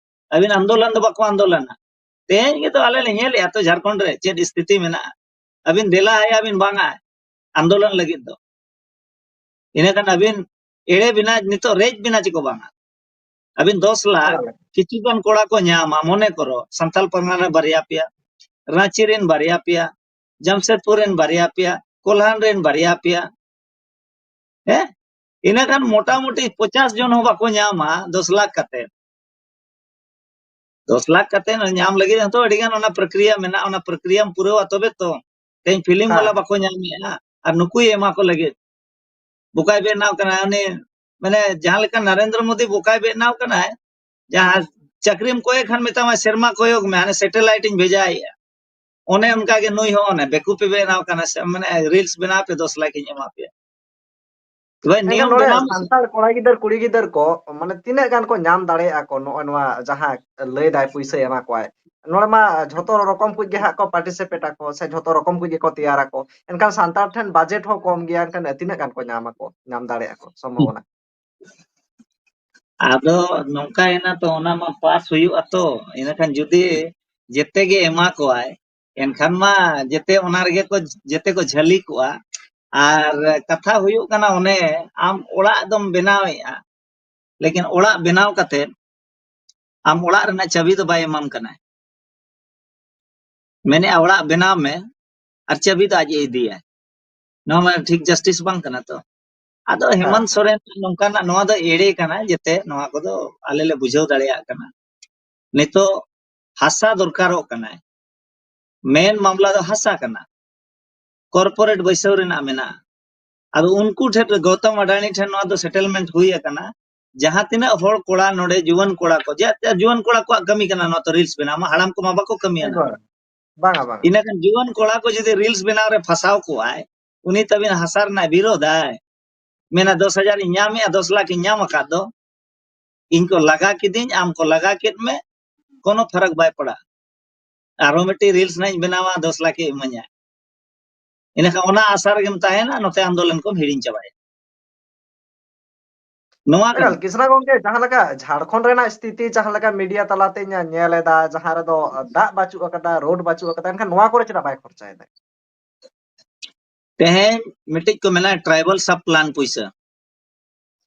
ᱟᱹᱵᱤᱱ ᱟᱱᱫᱳᱞᱚᱱ ᱫᱚ ᱵᱟᱠᱚ ᱟᱱᱫᱳᱞᱚᱱᱟ᱾ ᱛᱮᱦᱮᱧ ᱜᱮᱛᱚ ᱟᱞᱮ ᱞᱮ ᱧᱮᱞᱮᱜᱼᱟ ᱛᱚ ᱡᱷᱟᱲᱠᱷᱚᱸᱰ ᱨᱮ ᱪᱮᱫ ᱥᱛᱷᱤᱛᱤ ᱢᱮᱱᱟᱜᱼᱟ᱾ ᱟᱹᱵᱤᱱ ᱫᱮᱞᱟ ᱟᱭᱟ ᱵᱤᱱ ᱵᱟᱝᱟ ᱟᱱᱫᱳᱞᱚᱱ ᱞᱟᱹᱜᱤᱫ ᱫᱚ᱾ ᱤᱱᱟᱹ ᱠᱷᱟᱱ ᱟᱹᱵᱤᱱ ᱮᱲᱮ ᱵᱤᱱᱟ, ᱱᱤᱛᱚᱜ ᱨᱮᱡ ᱵᱤᱱᱟ ᱪᱮᱫ ᱠᱚ ᱵᱟᱝᱟ᱾ ᱟᱹᱵᱤᱱ ᱫᱚᱥ ᱞᱟᱠᱷ, ᱦᱳᱭ᱾ ᱠᱤᱪᱷᱩ ᱜᱟᱱ ᱠᱚᱲᱟ ᱠᱚ ᱧᱟᱢᱟ, ᱢᱚᱱᱮ ᱠᱚᱨᱚ ᱥᱟᱱᱛᱟᱞ ᱯᱟᱨᱜᱟᱱᱟ ᱨᱮ ᱵᱟᱨᱭᱟ ᱯᱮᱭᱟ, ᱨᱟᱸᱪᱤ ᱨᱮᱱ ᱵᱟᱨᱭᱟ ᱯᱮᱭᱟ, ᱡᱟᱢᱥᱮᱫᱽᱯᱩᱨ ᱨᱮᱱ ᱵᱟᱨᱭᱟ ᱯᱮᱭᱟ, ᱠᱳᱞᱦᱟᱱ ᱨᱮᱱ ᱵᱟᱨᱭᱟ ᱯᱮᱭᱟ᱾ ᱦᱮᱸ, ᱤᱱᱟᱹ ᱠᱷᱟᱱ ᱢᱚᱴᱟᱢᱩᱴᱤ ᱯᱚᱪᱟᱥ ᱡᱚᱱ ᱦᱚᱸ ᱵᱟᱠᱚ ᱧᱟᱢᱟ ᱫᱚᱥ ᱞᱟᱠᱷ ᱠᱟᱛᱮ᱾ ᱫᱚᱥ ᱞᱟᱠᱷ ᱠᱟᱛᱮ ᱧᱟᱢ ᱞᱟᱹᱜᱤᱫ ᱦᱚᱸᱛᱚ ᱟᱹᱰᱤ ᱜᱟᱱ ᱚᱱᱟ ᱯᱨᱚᱠᱨᱤᱭᱟ ᱢᱮᱱᱟᱜᱼᱟ, ᱚᱱᱟ ᱯᱨᱚᱠᱨᱤᱭᱟᱢ ᱯᱩᱨᱟᱹᱣᱟ ᱛᱚᱵᱮ ᱛᱚ᱾ ᱛᱮᱦᱮᱧ ᱯᱷᱤᱞᱢ ᱦᱮᱸ, ᱵᱟᱞᱟ ᱦᱮᱸ᱾ ᱵᱟᱠᱚ ᱧᱟᱢᱮᱜᱼᱟ, ᱟᱨ ᱱᱩᱠᱩᱭ ᱮᱢᱟ ᱠᱚ ᱞᱟᱹᱜᱤᱫ᱾ ᱵᱚᱠᱟᱭ ᱵᱮᱱᱟᱣ ᱠᱟᱱᱟ ᱩᱱᱤ, ᱢᱟᱱᱮ ᱡᱟᱦᱟᱸ ᱞᱮᱠᱟ ᱱᱟᱨᱮᱱᱫᱨᱚ ᱢᱳᱫᱤ ᱵᱚᱠᱟᱭ ᱵᱮᱱᱟᱣ ᱠᱟᱱᱟᱭ, ᱡᱟᱦᱟᱸ ᱪᱟᱹᱠᱨᱤᱢ ᱠᱚᱭᱮ ᱠᱷᱟᱱ ᱢᱮᱛᱟᱢᱟ ᱥᱮᱨᱢᱟ ᱠᱚᱭᱚᱜ ᱢᱮ, ᱦᱟᱱᱮ ᱥᱮᱴᱮᱞᱟᱭᱤᱴ ᱤᱧ ᱵᱷᱮᱡᱟᱭᱮᱜᱼᱟ᱾ ᱚᱱᱮ ᱚᱱᱠᱟ ᱜᱮ ᱱᱩᱭ ᱦᱚᱸ ᱚᱱᱮ ᱵᱮᱠᱩᱯᱮ ᱵᱮᱱᱟᱣ ᱠᱟᱱᱟ ᱥᱮ, ᱢᱟᱱᱮ ᱨᱤᱞᱥ ᱵᱮᱱᱟᱣ ᱯᱮ, ᱫᱚᱥ ᱞᱟᱠᱷ ᱤᱧ ᱮᱢᱟ ᱯᱮᱭᱟ᱾ ᱛᱚᱵᱮ ᱮᱱᱠᱷᱟᱱ ᱱᱤᱭᱚᱢ ᱱᱚᱰᱮ ᱵᱮᱱᱟᱣ ᱢᱮᱥᱮ᱾ ᱥᱟᱱᱛᱟᱲ ᱠᱚᱲᱟ ᱜᱤᱫᱟᱹᱨ ᱠᱩᱲᱤ ᱜᱤᱫᱟᱹᱨ ᱠᱚ ᱢᱟᱱᱮ ᱛᱤᱱᱟᱹᱜ ᱜᱟᱱ ᱠᱚ ᱧᱟᱢ ᱫᱟᱲᱮᱭᱟᱜᱼᱟ ᱠᱚ ᱱᱚᱜᱼᱚᱭ ᱱᱚᱣᱟ ᱡᱟᱦᱟᱸ ᱞᱟᱹᱭ ᱫᱟᱭ ᱯᱩᱭᱥᱟᱹ ᱮᱢᱟ ᱠᱚᱣᱟᱭ? ᱱᱚᱰᱮ ᱢᱟ ᱡᱷᱚᱛᱚ ᱨᱚᱠᱚᱢ ᱠᱚ ᱜᱮ ᱦᱟᱸᱜ ᱠᱚ ᱯᱟᱨᱴᱤᱥᱤᱯᱮᱴ ᱟᱠᱚ ᱥᱮ ᱡᱷᱚᱛᱚ ᱨᱚᱠᱚᱢ ᱠᱚ ᱜᱮ ᱠᱚ ᱛᱮᱭᱟᱨ ᱟᱠᱚ, ᱮᱱᱠᱷᱟᱱ ᱥᱟᱱᱛᱟᱲ ᱴᱷᱮᱱ ᱵᱟᱡᱮᱴ ᱦᱚᱸ ᱠᱚᱢ ᱜᱮᱭᱟ, ᱮᱱᱠᱷᱟᱱ ᱛᱤᱱᱟᱹᱜ ᱜᱟᱱ ᱠᱚ ᱧᱟᱢ ᱟᱠᱚ, ᱧᱟᱢ ᱫᱟᱲᱮᱭᱟᱜᱼᱟ ᱠᱚ ᱥᱚᱢᱵᱷᱚᱵᱚᱱᱟ? ᱟᱫᱚ ᱱᱚᱝᱠᱟᱭᱮᱱᱟ ᱛᱚ, ᱚᱱᱟ ᱢᱟ ᱯᱟᱥ ᱦᱩᱭᱩᱜᱼᱟ ᱛᱚ, ᱤᱱᱟᱹᱠᱷᱟᱱ ᱡᱩᱫᱤ ᱡᱮᱛᱮ ᱜᱮ ᱮᱢᱟ ᱠᱚᱣᱟᱭ, ᱮᱱᱠᱷᱟᱱ ᱢᱟ ᱡᱮᱛᱮ ᱚᱱᱟ ᱨᱮᱜᱮ ᱠᱚ, ᱡᱮᱛᱮ ᱠᱚ ᱡᱷᱟᱹᱞᱤ ᱠᱚᱜᱼᱟ᱾ ᱟᱨ ᱠᱟᱛᱷᱟ ᱦᱩᱭᱩᱜ ᱠᱟᱱᱟ, ᱚᱱᱮ ᱟᱢ ᱚᱲᱟᱜ ᱫᱚᱢ ᱵᱮᱱᱟᱣᱮᱫᱼᱟ, ᱞᱮᱠᱤᱱ ᱚᱲᱟᱜ ᱵᱮᱱᱟᱣ ᱠᱟᱛᱮ ᱟᱢ ᱚᱲᱟᱜ ᱨᱮᱱᱟᱜ ᱪᱟᱹᱵᱤ ᱫᱚ ᱵᱟᱭ ᱮᱢᱟᱢ ᱠᱟᱱᱟᱭ, ᱢᱮᱱᱮᱫᱼᱟ ᱚᱲᱟᱜ ᱵᱮᱱᱟᱣ ᱢᱮ ᱟᱨ ᱪᱟᱹᱵᱤ ᱫᱚ ᱟᱡ ᱮ ᱤᱫᱤᱭᱟ᱾ ᱱᱚᱣᱟ ᱢᱟ ᱴᱷᱤᱠ ᱡᱟᱥᱴᱤᱥ ᱵᱟᱝ ᱠᱟᱱᱟ ᱛᱚ᱾ ᱟᱫᱚ ᱦᱮᱸ, ᱦᱮᱢᱚᱱᱛ ᱦᱮᱸ᱾ ᱥᱚᱨᱮᱱ ᱱᱚᱝᱠᱟᱱᱟᱜ, ᱱᱚᱣᱟ ᱫᱚ ᱮᱲᱮ ᱠᱟᱱᱟ, ᱡᱮᱛᱮ ᱱᱚᱣᱟ ᱠᱚᱫᱚ ᱟᱞᱮ ᱞᱮ ᱵᱩᱡᱷᱟᱹᱣ ᱫᱟᱲᱮᱭᱟᱜ ᱠᱟᱱᱟ᱾ ᱱᱤᱛᱚᱜ ᱦᱟᱥᱟ ᱫᱚᱨᱠᱟᱨᱚᱜ ᱠᱟᱱᱟᱭ, ᱢᱮᱱ ᱢᱟᱢᱞᱟ ᱫᱚ ᱦᱟᱥᱟ ᱠᱟᱱᱟ, ᱠᱚᱨᱯᱳᱨᱮᱴ ᱵᱟᱹᱭᱥᱟᱹᱣ ᱨᱮᱱᱟᱜ ᱢᱮᱱᱟᱜᱼᱟ᱾ ᱟᱫᱚ ᱩᱱᱠᱩ ᱴᱷᱮᱱ, ᱜᱳᱛᱚᱢ ᱟᱰᱟᱱᱤ ᱴᱷᱮᱱ ᱱᱚᱣᱟ ᱫᱚ ᱥᱮᱴᱮᱞᱢᱮᱱᱴ ᱦᱩᱭ ᱟᱠᱟᱱᱟ᱾ ᱡᱟᱦᱟᱸ ᱛᱤᱱᱟᱹᱜ ᱦᱚᱲ ᱠᱚᱲᱟ ᱱᱚᱰᱮ ᱡᱩᱣᱟᱹᱱ ᱠᱚᱲᱟ ᱠᱚ, ᱡᱟ-, ᱡᱟ-, ᱡᱩᱣᱟᱹᱱ ᱠᱚᱲᱟ ᱠᱚᱣᱟᱜ ᱠᱟᱹᱢᱤ ᱠᱟᱱᱟ ᱱᱚᱣᱟ ᱛᱚ, ᱨᱤᱞᱥ ᱵᱮᱱᱟᱣ ᱢᱟ, ᱦᱟᱲᱟᱢ ᱠᱚᱢᱟ ᱵᱟᱠᱚ ᱠᱟᱹᱢᱤᱭᱟ ᱱᱚᱣᱟ᱾ ᱵᱟᱝᱟ, ᱵᱟᱝᱟ᱾ ᱤᱱᱟᱹ ᱠᱷᱟᱱ ᱡᱩᱣᱟᱹᱱ ᱠᱚᱲᱟ ᱠᱚ ᱡᱩᱫᱤ ᱨᱤᱞᱥ ᱵᱮᱱᱟᱣ ᱨᱮ ᱯᱷᱟᱸᱥᱟᱣ ᱠᱚᱜᱼᱟᱭ, ᱩᱱᱤ ᱛᱟᱵᱤᱱ ᱦᱟᱥᱟ ᱨᱮᱱᱟᱜ ᱵᱤᱨᱳᱫᱟᱭ, ᱢᱮᱱᱟ, "ᱫᱚᱥ ᱦᱟᱡᱟᱨ ᱤᱧ ᱧᱟᱢᱮᱜᱼᱟ, ᱫᱚᱥ ᱞᱟᱠᱷ ᱤᱧ ᱧᱟᱢ ᱟᱠᱟᱫ ᱫᱚ, ᱤᱧ ᱠᱚ ᱞᱟᱜᱟ ᱠᱤᱫᱤᱧ, ᱟᱢ ᱠᱚ ᱞᱟᱜᱟ ᱠᱮᱫ ᱢᱮ, ᱠᱳᱱᱳ ᱯᱷᱟᱨᱟᱠ ᱵᱟᱭ ᱯᱟᱲᱟᱜᱼᱟ᱾ ᱟᱨᱦᱚᱸ ᱢᱤᱫᱴᱤᱡ ᱨᱤᱞᱥ ᱱᱟᱜ ᱤᱧ ᱵᱮᱱᱟᱣᱟ, ᱫᱚᱥ ᱞᱟᱠᱷ ᱮ ᱤᱢᱟᱹᱧᱟ᱾" ᱤᱱᱟᱹᱠᱷᱟᱱ ᱚᱱᱟ ᱟᱥᱟ ᱨᱮᱜᱮᱢ ᱛᱟᱦᱮᱱᱟ, ᱱᱚᱛᱮ ᱟᱱᱫᱳᱞᱚᱱ ᱠᱚᱢ ᱦᱤᱲᱤᱧ ᱪᱟᱵᱟᱭᱟ᱾ ᱱᱚᱣᱟ ᱮᱠᱟᱞ, ᱠᱤᱥᱱᱟ ᱜᱚᱝᱠᱮ, ᱡᱟᱦᱟᱸ ᱞᱮᱠᱟ ᱡᱷᱟᱲᱠᱷᱚᱸᱰ ᱨᱮᱱᱟᱜ ᱥᱛᱷᱤᱛᱤ ᱡᱟᱦᱟᱸ ᱞᱮᱠᱟ ᱢᱤᱰᱤᱭᱟ ᱛᱟᱞᱟᱛᱮ ᱧᱮᱞ ᱮᱫᱟ, ᱡᱟᱦᱟᱸ ᱨᱮᱫᱚ ᱫᱟᱜ ᱵᱟᱹᱪᱩᱜ ᱟᱠᱟᱫᱟ, ᱨᱳᱰ ᱵᱟᱹᱪᱩᱜ ᱟᱠᱟᱫᱟ, ᱮᱱᱠᱷᱟᱱ ᱱᱚᱣᱟ ᱠᱚᱨᱮ ᱪᱮᱫᱟᱜ ᱵᱟᱭ ᱠᱷᱚᱨᱪᱟᱭᱮᱫᱟ? ᱛᱮᱦᱮᱧ ᱢᱤᱫᱴᱤᱡ ᱠᱚ ᱢᱮᱱᱟ ᱴᱨᱟᱭᱵᱟᱞ ᱥᱟᱵ ᱯᱞᱟᱱ ᱯᱩᱭᱥᱟᱹ,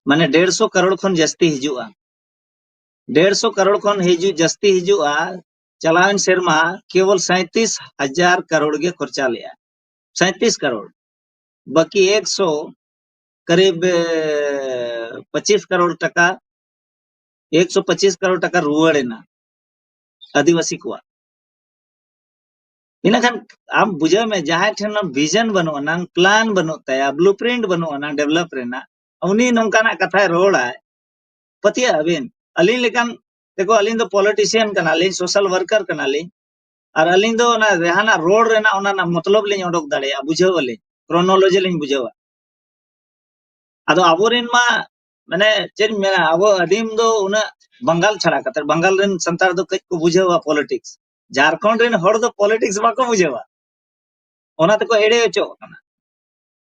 ᱢᱟᱱᱮ ᱰᱮᱲᱥᱚ ᱠᱟᱨᱳᱲ ᱠᱷᱚᱱ ᱡᱟᱹᱥᱛᱤ ᱦᱤᱡᱩᱜᱼᱟ᱾ ᱰᱮᱲᱥᱚ ᱠᱟᱨᱳᱲ ᱠᱷᱚᱱ ᱦᱤᱡᱩᱜ, ᱡᱟᱹᱥᱛᱤ ᱦᱤᱡᱩᱜᱼᱟ᱾ ᱪᱟᱞᱟᱣᱮᱱ ᱥᱮᱨᱢᱟ ᱠᱮᱵᱚᱞ ᱥᱟᱸᱭᱛᱤᱥ ᱦᱟᱡᱟᱨ ᱠᱟᱨᱳᱲ ᱜᱮ ᱠᱷᱚᱨᱪᱟ ᱞᱮᱜᱼᱟ, ᱥᱟᱸᱭᱛᱤᱥ ᱠᱟᱨᱳᱲ᱾ ᱵᱟᱹᱠᱤ ᱮᱠᱥᱚ, ᱠᱟᱨᱤᱵ, ᱮ, ᱯᱚᱸᱪᱤᱥ ᱠᱟᱨᱳᱲ ᱴᱟᱠᱟ, ᱮᱠᱥᱚ ᱯᱚᱸᱪᱤᱥ ᱠᱟᱨᱳᱲ ᱴᱟᱠᱟ ᱨᱩᱣᱟᱹᱲ ᱮᱱᱟ ᱟᱹᱫᱤᱵᱟᱹᱥᱤ ᱠᱚᱣᱟᱜ᱾ ᱤᱱᱟᱹᱠᱷᱟᱱ ᱟᱢ ᱵᱩᱡᱷᱟᱹᱣ ᱢᱮ, ᱡᱟᱦᱟᱸᱭ ᱴᱷᱮᱱ ᱵᱷᱤᱡᱚᱱ ᱵᱟᱹᱱᱩᱜ ᱟᱱᱟᱝ, ᱯᱞᱟᱱ ᱵᱟᱹᱱᱩᱜ ᱛᱟᱭᱟ, ᱵᱞᱩᱯᱨᱤᱱᱴ ᱵᱟᱹᱱᱩᱜ ᱟᱱᱟᱝ ᱰᱮᱵᱷᱞᱚᱯ ᱨᱮᱱᱟᱜ, ᱩᱱᱤ ᱱᱚᱝᱠᱟᱱᱟᱜ ᱠᱟᱛᱷᱟᱭ ᱨᱚᱲᱟᱭ, ᱯᱟᱹᱛᱭᱟᱹᱜ ᱟᱹᱵᱤᱱ? ᱟᱹᱞᱤᱧ ᱞᱮᱠᱟᱱ, ᱫᱮᱠᱷᱚ, ᱟᱹᱞᱤᱧ ᱫᱚ ᱯᱚᱞᱤᱴᱤᱥᱤᱭᱟᱱ ᱠᱟᱱᱟᱞᱤᱧ, ᱥᱳᱥᱟᱞ ᱣᱟᱨᱠᱟᱨ ᱠᱟᱱᱟᱞᱤᱧ, ᱟᱨ ᱟᱹᱞᱤᱧ ᱫᱚ ᱚᱱᱟ ᱡᱟᱦᱟᱱᱟᱜ ᱨᱚᱲ ᱨᱮᱱᱟᱜ ᱚᱱᱟ ᱨᱮᱱᱟᱜ ᱢᱚᱛᱞᱚᱵ ᱞᱤᱧ ᱚᱰᱚᱠ ᱫᱟᱲᱮᱭᱟᱜᱼᱟ, ᱵᱩᱡᱷᱟᱹᱣ ᱟᱹᱞᱤᱧ, ᱠᱨᱚᱱᱳᱞᱚᱡᱤ ᱞᱤᱧ ᱵᱩᱡᱷᱟᱹᱣᱟ᱾ ᱟᱫᱚ ᱟᱵᱚᱨᱮᱱ ᱢᱟ, ᱢᱟᱱᱮ, ᱪᱮᱫ ᱤᱧ ᱢᱮᱱᱟ, ᱟᱵᱚ ᱟᱹᱫᱤᱢ ᱫᱚ ᱩᱱᱟᱹᱜ, ᱵᱟᱝᱜᱟᱞ ᱪᱷᱟᱲᱟ ᱠᱟᱛᱮ, ᱵᱟᱝᱜᱟᱞ ᱨᱮᱱ ᱥᱟᱱᱛᱟᱲ ᱫᱚ ᱠᱟᱹᱡ ᱠᱚ ᱵᱩᱡᱷᱟᱹᱣᱟ ᱯᱚᱞᱤᱴᱤᱠᱥ᱾ ᱡᱷᱟᱲᱠᱷᱚᱸᱰ ᱨᱮᱱ ᱦᱚᱲ ᱫᱚ ᱯᱚᱞᱤᱴᱤᱠᱥ ᱵᱟᱠᱚ ᱵᱩᱡᱷᱟᱹᱣᱟ, ᱚᱱᱟ ᱛᱮᱠᱚ ᱮᱲᱮ ᱦᱚᱪᱚᱜ ᱠᱟᱱᱟ᱾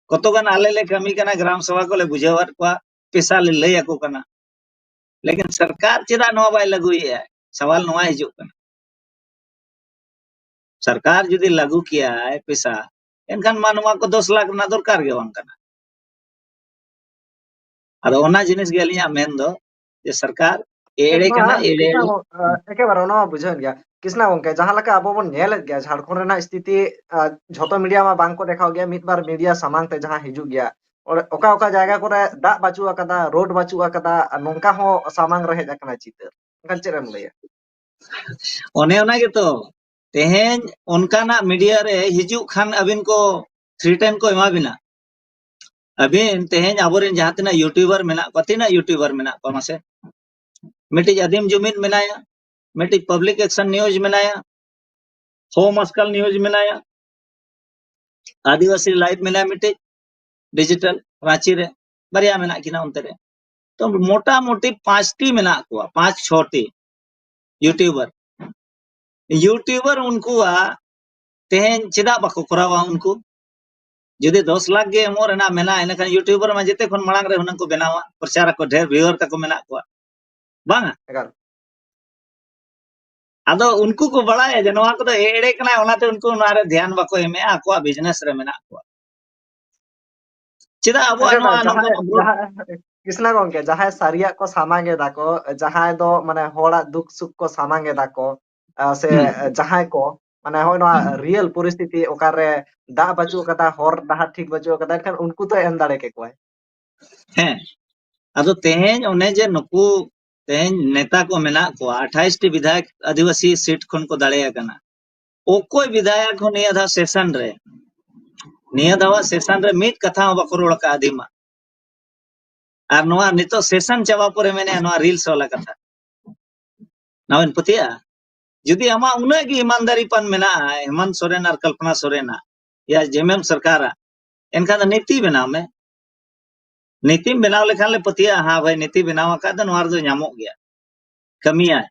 ᱠᱚᱛᱚᱜᱟᱱ ᱟᱞᱮ ᱞᱮ ᱠᱟᱹᱢᱤ ᱠᱟᱱᱟ, ᱜᱨᱟᱢ ᱥᱚᱵᱷᱟ ᱠᱚᱞᱮ ᱵᱩᱡᱷᱟᱹᱣᱟᱫ ᱠᱚᱣᱟ, ᱯᱮᱥᱟ ᱞᱮ ᱞᱟᱹᱭ ᱟᱠᱚ ᱠᱟᱱᱟ, ᱞᱮᱠᱤᱱ ᱥᱚᱨᱠᱟᱨ ᱪᱮᱫᱟᱜ ᱱᱚᱣᱟ ᱵᱟᱭ ᱞᱟᱹᱜᱩᱭᱮᱫᱼᱟ? ᱥᱟᱣᱟᱞ ᱱᱚᱣᱟ ᱦᱤᱡᱩᱜ ᱠᱟᱱᱟ, ᱥᱚᱨᱠᱟᱨ ᱡᱩᱫᱤ ᱞᱟᱹᱜᱩ ᱠᱮᱭᱟᱭ ᱯᱮᱥᱟ, ᱮᱱᱠᱷᱟᱱ ᱢᱟ ᱱᱚᱣᱟ ᱠᱚ ᱫᱚᱥ ᱞᱟᱠᱷ ᱨᱮᱱᱟᱜ ᱫᱚᱨᱠᱟᱨ ᱜᱮ ᱵᱟᱝ ᱠᱟᱱᱟ᱾ ᱟᱫᱚ ᱚᱱᱟ ᱡᱤᱱᱤᱥ ᱜᱮ ᱟᱹᱞᱤᱧᱟᱜ ᱢᱮᱱ ᱫᱚ, ᱡᱮ ᱥᱚᱨᱠᱟᱨ ᱮᱲᱮ ᱱᱚᱣᱟ ᱠᱟᱱᱟ, ᱮᱲᱮ᱾ ᱠᱤᱥᱱᱟ ᱜᱚ-, ᱟ, ᱮᱠᱮᱵᱟᱨᱮ ᱚᱱᱟ ᱢᱟ ᱵᱩᱡᱷᱟᱹᱣᱮᱱ ᱜᱮᱭᱟ᱾ ᱠᱤᱥᱱᱟ ᱜᱚᱝᱠᱮ, ᱡᱟᱦᱟᱸ ᱞᱮᱠᱟ ᱟᱵᱚ ᱵᱚᱱ ᱧᱮᱞᱮᱫ ᱜᱮᱭᱟ, ᱡᱷᱟᱲᱠᱷᱚᱸᱰ ᱨᱮᱱᱟᱜ ᱥᱛᱷᱤᱛᱤ, ᱟ, ᱡᱷᱚᱛᱚ ᱢᱤᱰᱤᱭᱟ ᱢᱟ ᱵᱟᱝ ᱠᱚ ᱫᱮᱠᱷᱟᱣ ᱜᱮᱭᱟ, ᱢᱤᱫ ᱵᱟᱨ ᱢᱤᱰᱤᱭᱟ ᱥᱟᱢᱟᱝ ᱛᱮ ᱡᱟᱦᱟᱸ ᱦᱤᱡᱩᱜ ᱜᱮᱭᱟ, ᱚᱸᱰᱮ ᱚᱠᱟ ᱚᱠᱟ ᱡᱟᱭᱜᱟ ᱠᱚᱨᱮ ᱫᱟᱜ ᱵᱟᱹᱪᱩᱜ ᱟᱠᱟᱫᱟ, ᱨᱳᱰ ᱵᱟᱹᱪᱩᱜ ᱟᱠᱟᱫᱟ, ᱟᱨ ᱱᱚᱝᱠᱟ ᱦᱚᱸ ᱥᱟᱢᱟᱝ ᱨᱮ ᱦᱮᱡ ᱟᱠᱟᱱᱟ ᱪᱤᱛᱟᱹᱨ᱾ ᱮᱱᱠᱷᱟᱱ ᱪᱮᱫ ᱮᱢ ᱞᱟᱹᱭᱟ? ᱚᱱᱮ ᱚᱱᱟ ᱜᱮᱛᱚ, ᱛᱮᱦᱮᱧ ᱚᱱᱠᱟᱱᱟᱜ ᱢᱤᱰᱤᱭᱟ ᱨᱮ ᱦᱤᱡᱩᱜ ᱠᱷᱟᱱ ᱟᱹᱵᱤᱱ ᱠᱚ ᱛᱷᱨᱤᱴᱮᱱ ᱠᱚ ᱮᱢᱟ ᱵᱤᱱᱟ᱾ ᱟᱹᱵᱤᱱ ᱛᱮᱦᱮᱧ ᱟᱵᱚᱨᱮᱱ ᱡᱟᱦᱟᱸ ᱛᱤᱱᱟᱹᱜ ᱭᱩᱴᱩᱵᱟᱨ ᱢᱮᱱᱟᱜ ᱠᱚᱣᱟ, ᱛᱤᱱᱟᱹᱜ ᱭᱩᱴᱩᱵᱟᱨ ᱢᱮᱱᱟᱜ ᱠᱚᱣᱟ ᱢᱟᱥᱮ? ᱢᱤᱫᱴᱤᱡ ᱟᱹᱫᱤᱢ ᱡᱩᱢᱤᱫ ᱢᱮᱱᱟᱭᱟ, ᱢᱤᱫᱴᱤᱡ ᱯᱟᱵᱽᱞᱤᱠ ᱮᱠᱥᱚᱱ ᱱᱤᱭᱩᱡᱽ ᱢᱮᱱᱟᱭᱟ, ᱦᱳᱢ ᱟᱥᱠᱟᱞ ᱱᱤᱭᱩᱡᱽ ᱢᱮᱱᱟᱭᱟ, ᱟᱹᱫᱤᱵᱟᱹᱥᱤ ᱞᱟᱭᱤᱵᱷ ᱢᱮᱱᱟᱭᱟ ᱢᱤᱫᱴᱤᱡ ᱰᱤᱡᱤᱴᱟᱞ ᱨᱟᱸᱪᱤ ᱨᱮ, ᱵᱟᱨᱭᱟ ᱢᱮᱱᱟᱜ ᱠᱤᱱᱟ ᱚᱱᱛᱮ ᱨᱮ᱾ ᱛᱚ ᱢᱚᱴᱟᱢᱩᱴᱤ ᱯᱟᱸᱪᱴᱤ ᱢᱮᱱᱟᱜ ᱠᱚᱣᱟ, ᱯᱟᱸᱪ ᱪᱷᱚᱴᱤ ᱭᱩᱴᱩᱵᱟᱨ᱾ ᱭᱩᱴᱩᱵᱟᱨ ᱩᱱᱠᱩᱣᱟᱜ ᱛᱮᱦᱮᱧ ᱪᱮᱫᱟᱜ ᱵᱟᱠᱚ ᱠᱚᱨᱟᱣᱟ ᱩᱱᱠᱩ? ᱡᱩᱫᱤ ᱫᱚᱥ ᱞᱟᱠᱷ ᱜᱮ ᱮᱢᱚᱜ ᱨᱮᱱᱟᱜ ᱢᱮᱱᱟᱜᱼᱟ, ᱮᱱᱠᱷᱟᱱ YouTuber ᱢᱟ ᱡᱮᱛᱮ ᱠᱷᱚᱱ ᱢᱟᱲᱟᱝ ᱨᱮ ᱦᱩᱱᱟᱹᱝ ᱠᱚ ᱵᱮᱱᱟᱣᱟ, ᱯᱨᱚᱪᱟᱨ ᱟᱠᱚ, ᱰᱷᱮᱨ viewer ᱛᱟᱠᱚ ᱢᱮᱱᱟᱜ ᱠᱚᱣᱟ, ᱵᱟᱝᱟ? ᱮᱠᱟᱞ᱾ ᱟᱫᱚ ᱩᱱᱠᱩ ᱠᱚ ᱵᱟᱲᱟᱭᱟ ᱡᱮ ᱱᱚᱣᱟ ᱠᱚᱫᱚ ᱮᱲᱮ ᱠᱟᱱᱟᱭ, ᱚᱱᱟᱛᱮ ᱩᱱᱠᱩ ᱱᱚᱣᱟ ᱨᱮ ᱫᱷᱮᱭᱟᱱ ᱵᱟᱠᱚ ᱮᱢᱮᱜᱼᱟ, ᱟᱠᱚᱣᱟᱜ business ᱨᱮ ᱢᱮᱱᱟᱜ ᱠᱚᱣᱟ᱾ ᱪᱮᱫᱟᱜ ᱟᱵᱚᱣᱟᱜ ᱟᱪᱪᱷᱟ, ᱱᱚᱣᱟ ᱡᱟᱦᱟᱸᱭ ᱱᱚᱝᱠᱟᱱᱟᱜ group ᱡᱟᱦᱟᱸᱭ ᱠᱨᱤᱥᱱᱟ ᱜᱚᱝᱠᱮ, ᱡᱟᱦᱟᱸᱭ ᱥᱟᱹᱨᱤᱭᱟᱜ ᱠᱚ ᱥᱟᱢᱟᱝ ᱮᱫᱟ ᱠᱚ, ᱡᱟᱦᱟᱸᱭ ᱫᱚ ᱢᱟᱱᱮ ᱦᱚᱲᱟᱜ ᱫᱩᱠ ᱥᱩᱠ ᱠᱚ ᱥᱟᱢᱟᱝ ᱮᱫᱟ ᱠᱚ, ᱟ, ᱥᱮ ᱦᱩᱸ, ᱡᱟᱦᱟᱸᱭ ᱠᱚ ᱢᱟᱱᱮ ᱦᱚᱸᱜᱼᱚᱭ ᱱᱚᱣᱟ ᱦᱩᱸ, real ᱯᱚᱨᱤᱥᱛᱷᱤᱛᱤ ᱚᱠᱟᱨᱮ ᱫᱟᱜ ᱵᱟᱹᱪᱩᱜ ᱠᱟᱫᱟ, ᱦᱚᱨ ᱰᱟᱦᱟᱨ ᱴᱷᱤᱠ ᱵᱟᱹᱪᱩᱜ ᱠᱟᱫᱟ, ᱮᱱᱠᱷᱟᱱ ᱩᱱᱠᱩ ᱫᱚ ᱮᱢ ᱫᱟᱲᱮ ᱠᱮᱠᱚᱣᱟᱭ᱾ ᱦᱮᱸ᱾ ᱟᱫᱚ ᱛᱮᱦᱮᱧ ᱚᱱᱮ ᱡᱮ ᱱᱩᱠᱩ ᱛᱮᱦᱮᱧ ᱱᱮᱛᱟ ᱠᱚ ᱢᱮᱱᱟᱜ ᱠᱚᱣᱟ, ᱟᱴᱷᱟᱭᱤᱥ ᱴᱤ ᱵᱤᱫᱷᱟᱭᱚᱠ ᱟᱹᱫᱤᱵᱟᱹᱥᱤ seat ᱠᱷᱚᱱ ᱠᱚ ᱫᱟᱲᱮ ᱟᱠᱟᱱᱟ᱾ ᱚᱠᱚᱭ ᱵᱤᱫᱷᱟᱭᱚᱠ ᱦᱚᱸ ᱱᱤᱭᱟᱹ ᱫᱷᱟᱣ session ᱨᱮ, ᱱᱤᱭᱟᱹ ᱫᱷᱟᱣᱟᱜ session ᱨᱮ ᱢᱤᱫ ᱠᱟᱛᱷᱟ ᱦᱚᱸ ᱵᱟᱠᱚ ᱨᱚᱲ ᱟᱠᱟᱫᱼᱟ ᱟᱹᱫᱤᱢᱟ᱾ ᱟᱨ ᱱᱚᱣᱟ ᱱᱤᱛᱚᱜ session ᱪᱟᱵᱟ ᱯᱚᱨᱮ ᱢᱮᱱᱮᱫᱼᱟ ᱱᱚᱣᱟ reels ᱵᱟᱞᱟ ᱠᱟᱛᱷᱟ᱾ ᱱᱚᱣᱟ ᱵᱮᱱ ᱯᱟᱹᱛᱭᱟᱹᱜᱼᱟ? ᱡᱩᱫᱤ ᱟᱢᱟᱜ ᱩᱱᱟᱹᱜ ᱜᱮ ᱤᱢᱟᱱᱫᱟᱨᱤ ᱯᱟᱱ ᱢᱮᱱᱟᱜᱼᱟ, ᱦᱮᱢᱟᱱᱛ ᱥᱚᱨᱮᱱ ᱟᱨ ᱠᱚᱞᱯᱚᱱᱟ ᱥᱚᱨᱮᱱᱟᱜ, ᱭᱟ ᱡᱮᱢᱮᱢ ᱥᱚᱨᱠᱟᱨᱟᱜ, ᱮᱱᱠᱷᱟᱱ ᱫᱚ ᱱᱤᱛᱤ ᱵᱮᱱᱟᱣ ᱢᱮ᱾ ᱱᱤᱛᱤᱢ ᱵᱮᱱᱟᱣ ᱞᱮᱠᱷᱟᱱ ᱞᱮ ᱯᱟᱹᱛᱭᱟᱹᱜᱼᱟ, ᱦᱮᱸ ᱵᱷᱟᱭ, ᱱᱤᱛᱤ ᱵᱮᱱᱟᱣ ᱟᱠᱟᱫ ᱫᱚ ᱱᱚᱣᱟ ᱨᱮᱫᱚ ᱧᱟᱢᱚᱜ ᱜᱮᱭᱟ, ᱠᱟᱹᱢᱤᱭᱟᱭ᱾